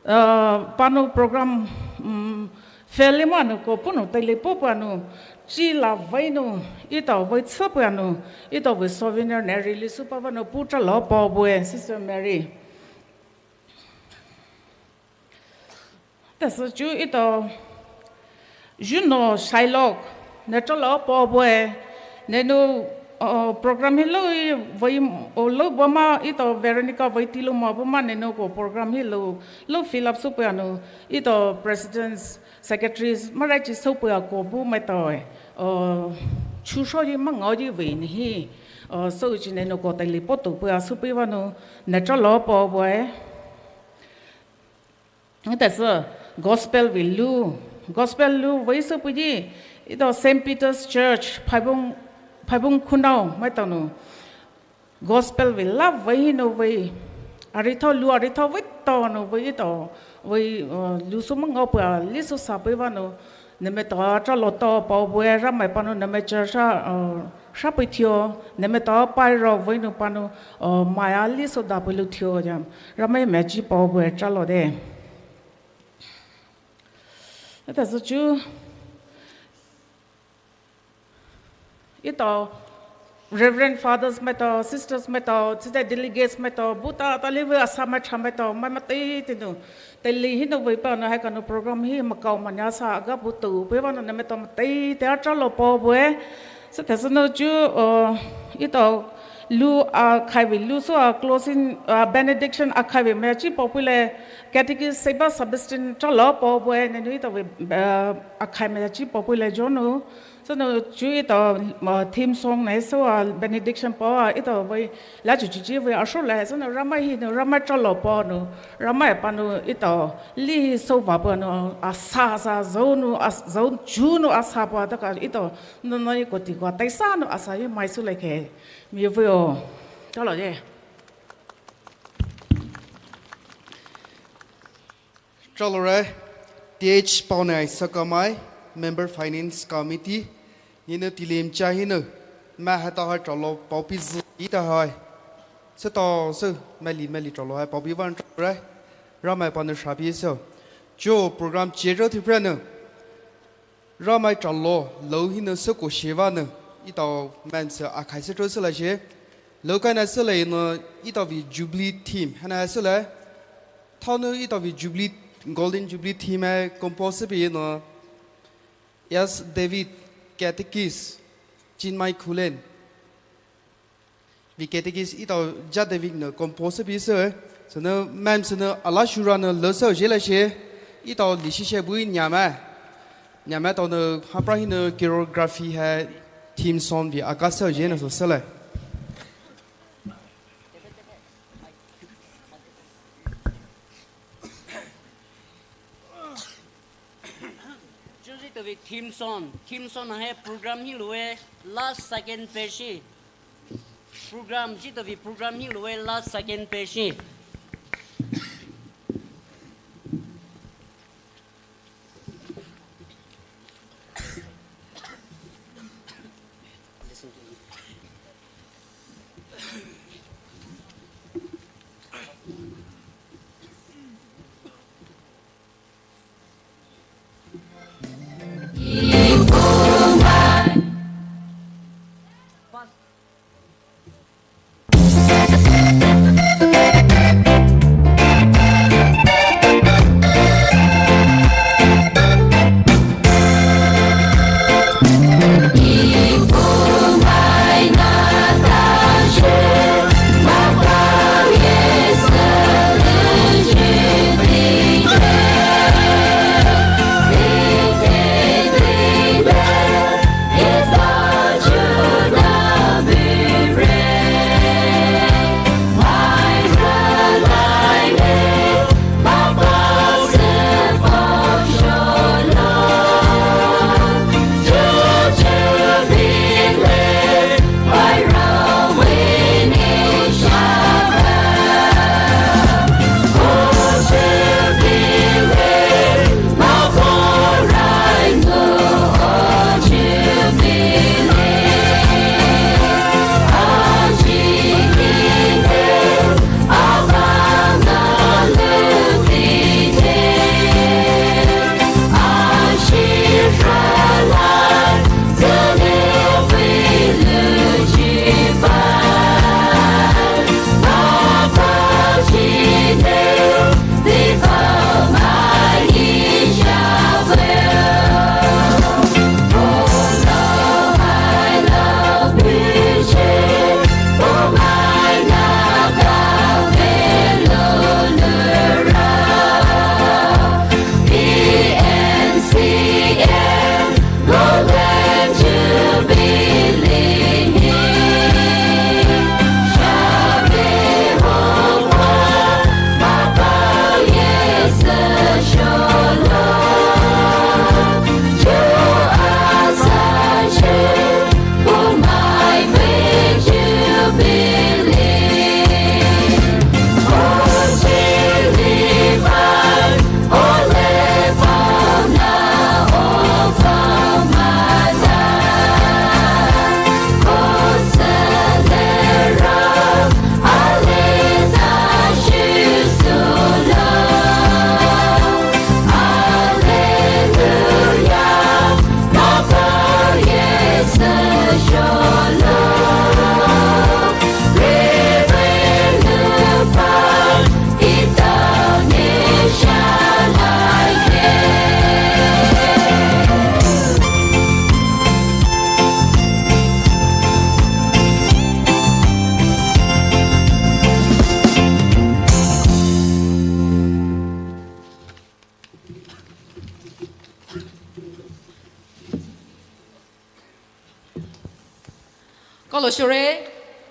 uh, panu program, um, Feli mo anu ko punou tali po pu anu, chi la vei nou, ito vei tsü pu anu, ito vei souvenir ne release pa vanu pu tralo pao bue, Sister Mary. Tase ju ito, Juno Shylock, ne tralo pao bue, nenou Oh, program hi lou vei, oh, lou buma etao Veronica vei tilou ma buma nenou ko program hi lou, lou fill up soupeia nou, etao presidents, secretaries, marai chi soupeia ko bu maitao e. Oh, chusho yi mangao yi vei ni hi. Oh, souchi nenou ko teile po toupeia soupeiva nou, ne chalou paobu e. Etao sü gospel vei lu, gospel lu vei soupei di, etao Saint Peter's Church, Phaibung, Phaibung Khunao maitao nou. Gospel vei la vei hinou vei, arithou lu arithou vei tao nou vei etao, vei, uh, lu sou mangao peia, li sou sapeiva nou, Nemaitao chalou tao paobu e, Ramai panou nemai church a, uh, sapei thio, nemaitao pairo vei nou panou, uh, mai ali sou dapei lou thio ya, Ramai mai chi paobu e chalou de. Etao sü chu, etao, Reverend Fathers maitao, Sisters maitao, chita delegates maitao, buta tali vei asa mai cha maitao, mai matai tinu. Teile hinou vei panou haikhanou program hi makao mania sa aga bu toupeiva nou nemaitao matai te a chalou paobu e. Sü thasü nou chu, uh, etao lu akhai vei lu sou a closing, uh, benediction akhai vei mai chi paopeile catechist Seba Sebastian chalou paobu e nenou etao vei, uh, akhai mai chi paopeile John nou. Sü nou chu etao, uh, theme song na sou a benediction pao a etao vei la chu chichi vei asho la sü nou Ramai hinou Ramai chalou panou Ramai panou etao li sou va panou asa sa zhou nou as zhou chu nou asa pa taka etao nou nou yi koti ko taisa nou asa yi mai sou le ke mi vei o chalou ye. Chalou re, T H Paonai Sakamai, Member Finance Committee, nenou tilim cha hinou, mai hatao hai chalou paopi zi etao hai. Sü tao sü, maili maili chalou hai paopi van chalou re, Ramai panou sapi sü. Chu program chiro thipre nou. Ramai chalou, lou hinou sü ko sheva nou, etao man sü akhai sü tro sü la she. Lou kaina sü le nou, etao vei Jubilee theme, hana sü le. Thao nou etao vei Jubilee, Golden Jubilee theme hai compose bi nou, S David, catechist, Chinmay Khullen. Vei catechist etao Jadavic nou compose bi sü, sü nou man sü nou ala shura nou lou sü je la she, etao li shi she bui nyamai. Nyamai tao nou hapra hinou choreography hai theme song vei aka sü je nou sü sü le. Juzi to vei theme song, theme song hai program hi lou e last second page. Program, jito vei program hi lou e last second page. Kalo shore,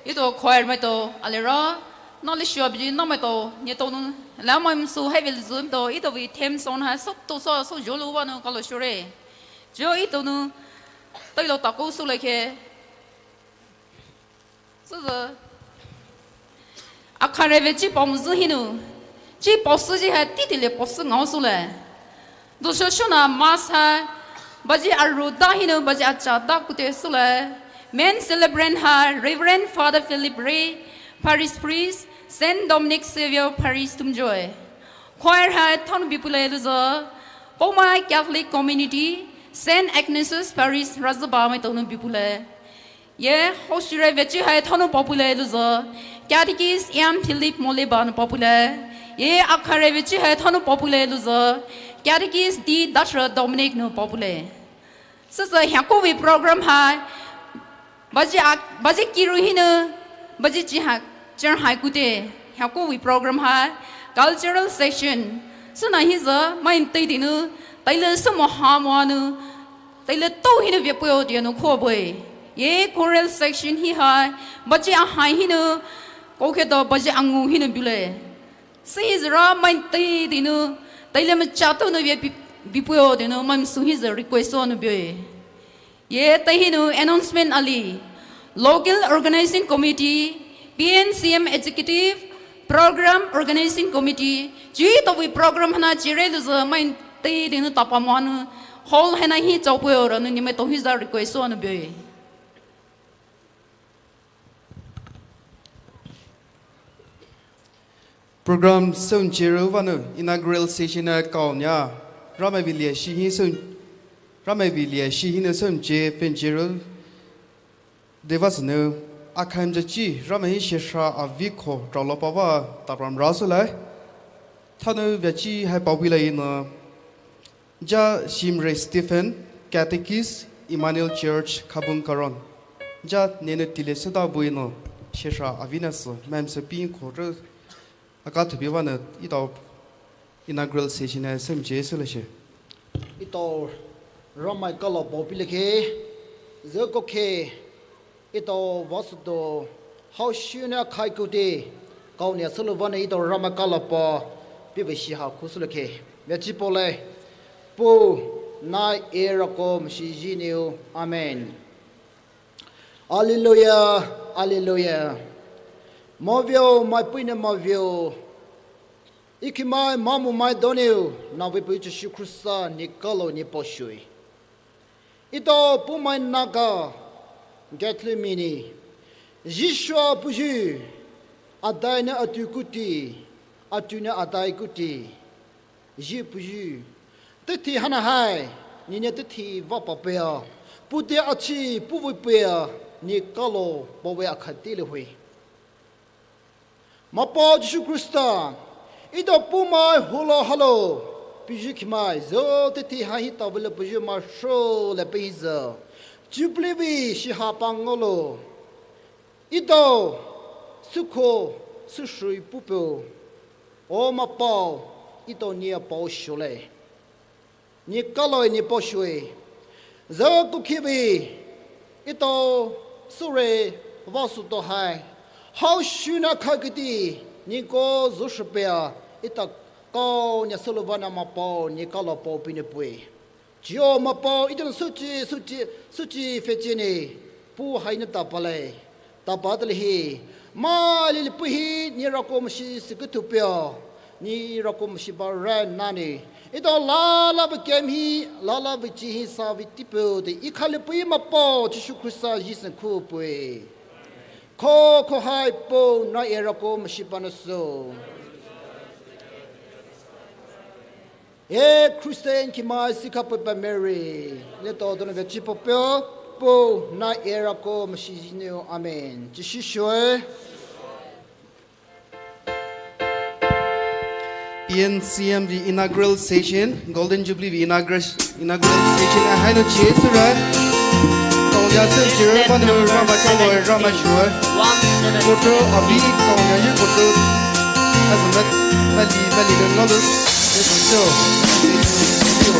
ito choir maito aliro, nali shua biji na maito, neto nu, la mai msu hai vil zum to, ito vei theme song hai, sop to so, so jolo vano kalo shore. Jo ito nu, tailo tako sule ke. Suzu. Akhare ve chi pom zu hinu. Chi posu ji hai titi le posu ngao sule. Dusho shuna mas hai. Baji aru da hinu, baji acha da kute sule. Main celebrant hai Reverend Father Philip Ray, Parish Priest, Saint Dominic Saviour Parish Tumjoy. Choir hai thon bipule luzo. Poumai Catholic Community, Saint Ignatius Parish Razaba maito nu bipule. Ye, hoshire vechi hai thonu popule luzo. Catechist Ian Philip Moleba nu popule. Ye, akhare vechi hai thonu popule luzo. Catechist D Datra Dominic nu popule. Sasa hyaku vi program hai. Baji ak-, baji kiru hinu. Baji chi ha, cher hai kute. Hyaku vi program hai. Cultural section. Suna hizo, main tei dinu. Taile sumo ha mo anu. Taile to hinu via puyo dia nu kho boy. Ye choral section hi hai. Baji a hai hinu. Koke do baji angu hinu bule. Si hizra main tei dinu. Taile ma chato nu via bi-, bipuyo dinu. Main su hizo request nu bioe. Ye tei hinu announcement ali. Local Organizing Committee, P N C M Executive, Program Organizing Committee, chi to vi program hana chire luzo main tei dinu tapa mo anu. Hall hana hi chau puyo ranu ni maito hizo request nu bioe. Program sound cheru vano inaugural session a kau nia. Ramai vilia shi hi sound, ramai vilia shi hi na sound che pen cheru. Deva sunu, akhaim ja chi, ramai hi shesha avi kho, traulo pava, tapram rasulai. Thanu via chi hai pawila ina. Ja Shimre Stephen, Catechist, Emmanuel Church, Khabung Karon. Ja nene tile seda buino, shesha avina so, mam se pin kho re. Aka thubi vano, ito inaugural session a sem je sele she. Ito ramai kalo pawpile ke, zeko ke, ito vasuto, hau shuna khai kuti, kau nia sulu vano ito ramai kalo paw, piwe shi ha kusule ke. Via chi pole, pu, nai e rako mshi jiniu. Amen. Alleluia, alleluia. Mavio, mai puine mavio. Iki mai mamu mai doniu, na vipu Jisu Khrista ni kalo ni poshui. Ito pumai naka, Catholic mini. Jishua puju, adai na atu kuti, atu na adai kuti. Ji puju. Tethi hana hai, ni ne tethi vapa pea. Pute achi, puvu pea, ni kalo, bawe akhati le hui. Mapao Jisu Khrista, ito pumai hulo halo, piju kimai, zo tethi hai hita vele piju ma sho le pe hizo. Jubilee vi shiha pangolo. Ito, sukho, sushui pupeo. O mapao, ito ni apao shole. Ni kaloi ni poshui. Zo kukibi. Ito sure vasu to hai. Hau shuna khakiti. Ni ko zushupea. Ita kau nya sulovana mapao ni kalo pao pine pui. Jio mapao ita suchi, suchi, suchi fechini. Pu hai na tapale. Tapa tali hi, ma lili puhi, ni rako mashi sikutupio, ni rako mashi ba ran nani. Ito lala ba kem hi, lala ba chi hi sa vi tipio te. Ikhali puhi mapao, Jisu Khrista Jisu kupui. Ko, ko hai po, na e rako mashi ba na so. E Christian ki mai sika pepa Mary. Leto dono ve chipo peo, po na era ko mashijineo. Amen. Jishu shoe. P N C M vi inaugural session, Golden Jubilee vi inaugural, inaugural session a haino chie sura. Kong ya sen chire panu rama kalo rama shoe. Koto abi kong ya yu koto. Azo met mali mali no no. Let's go. Let's go.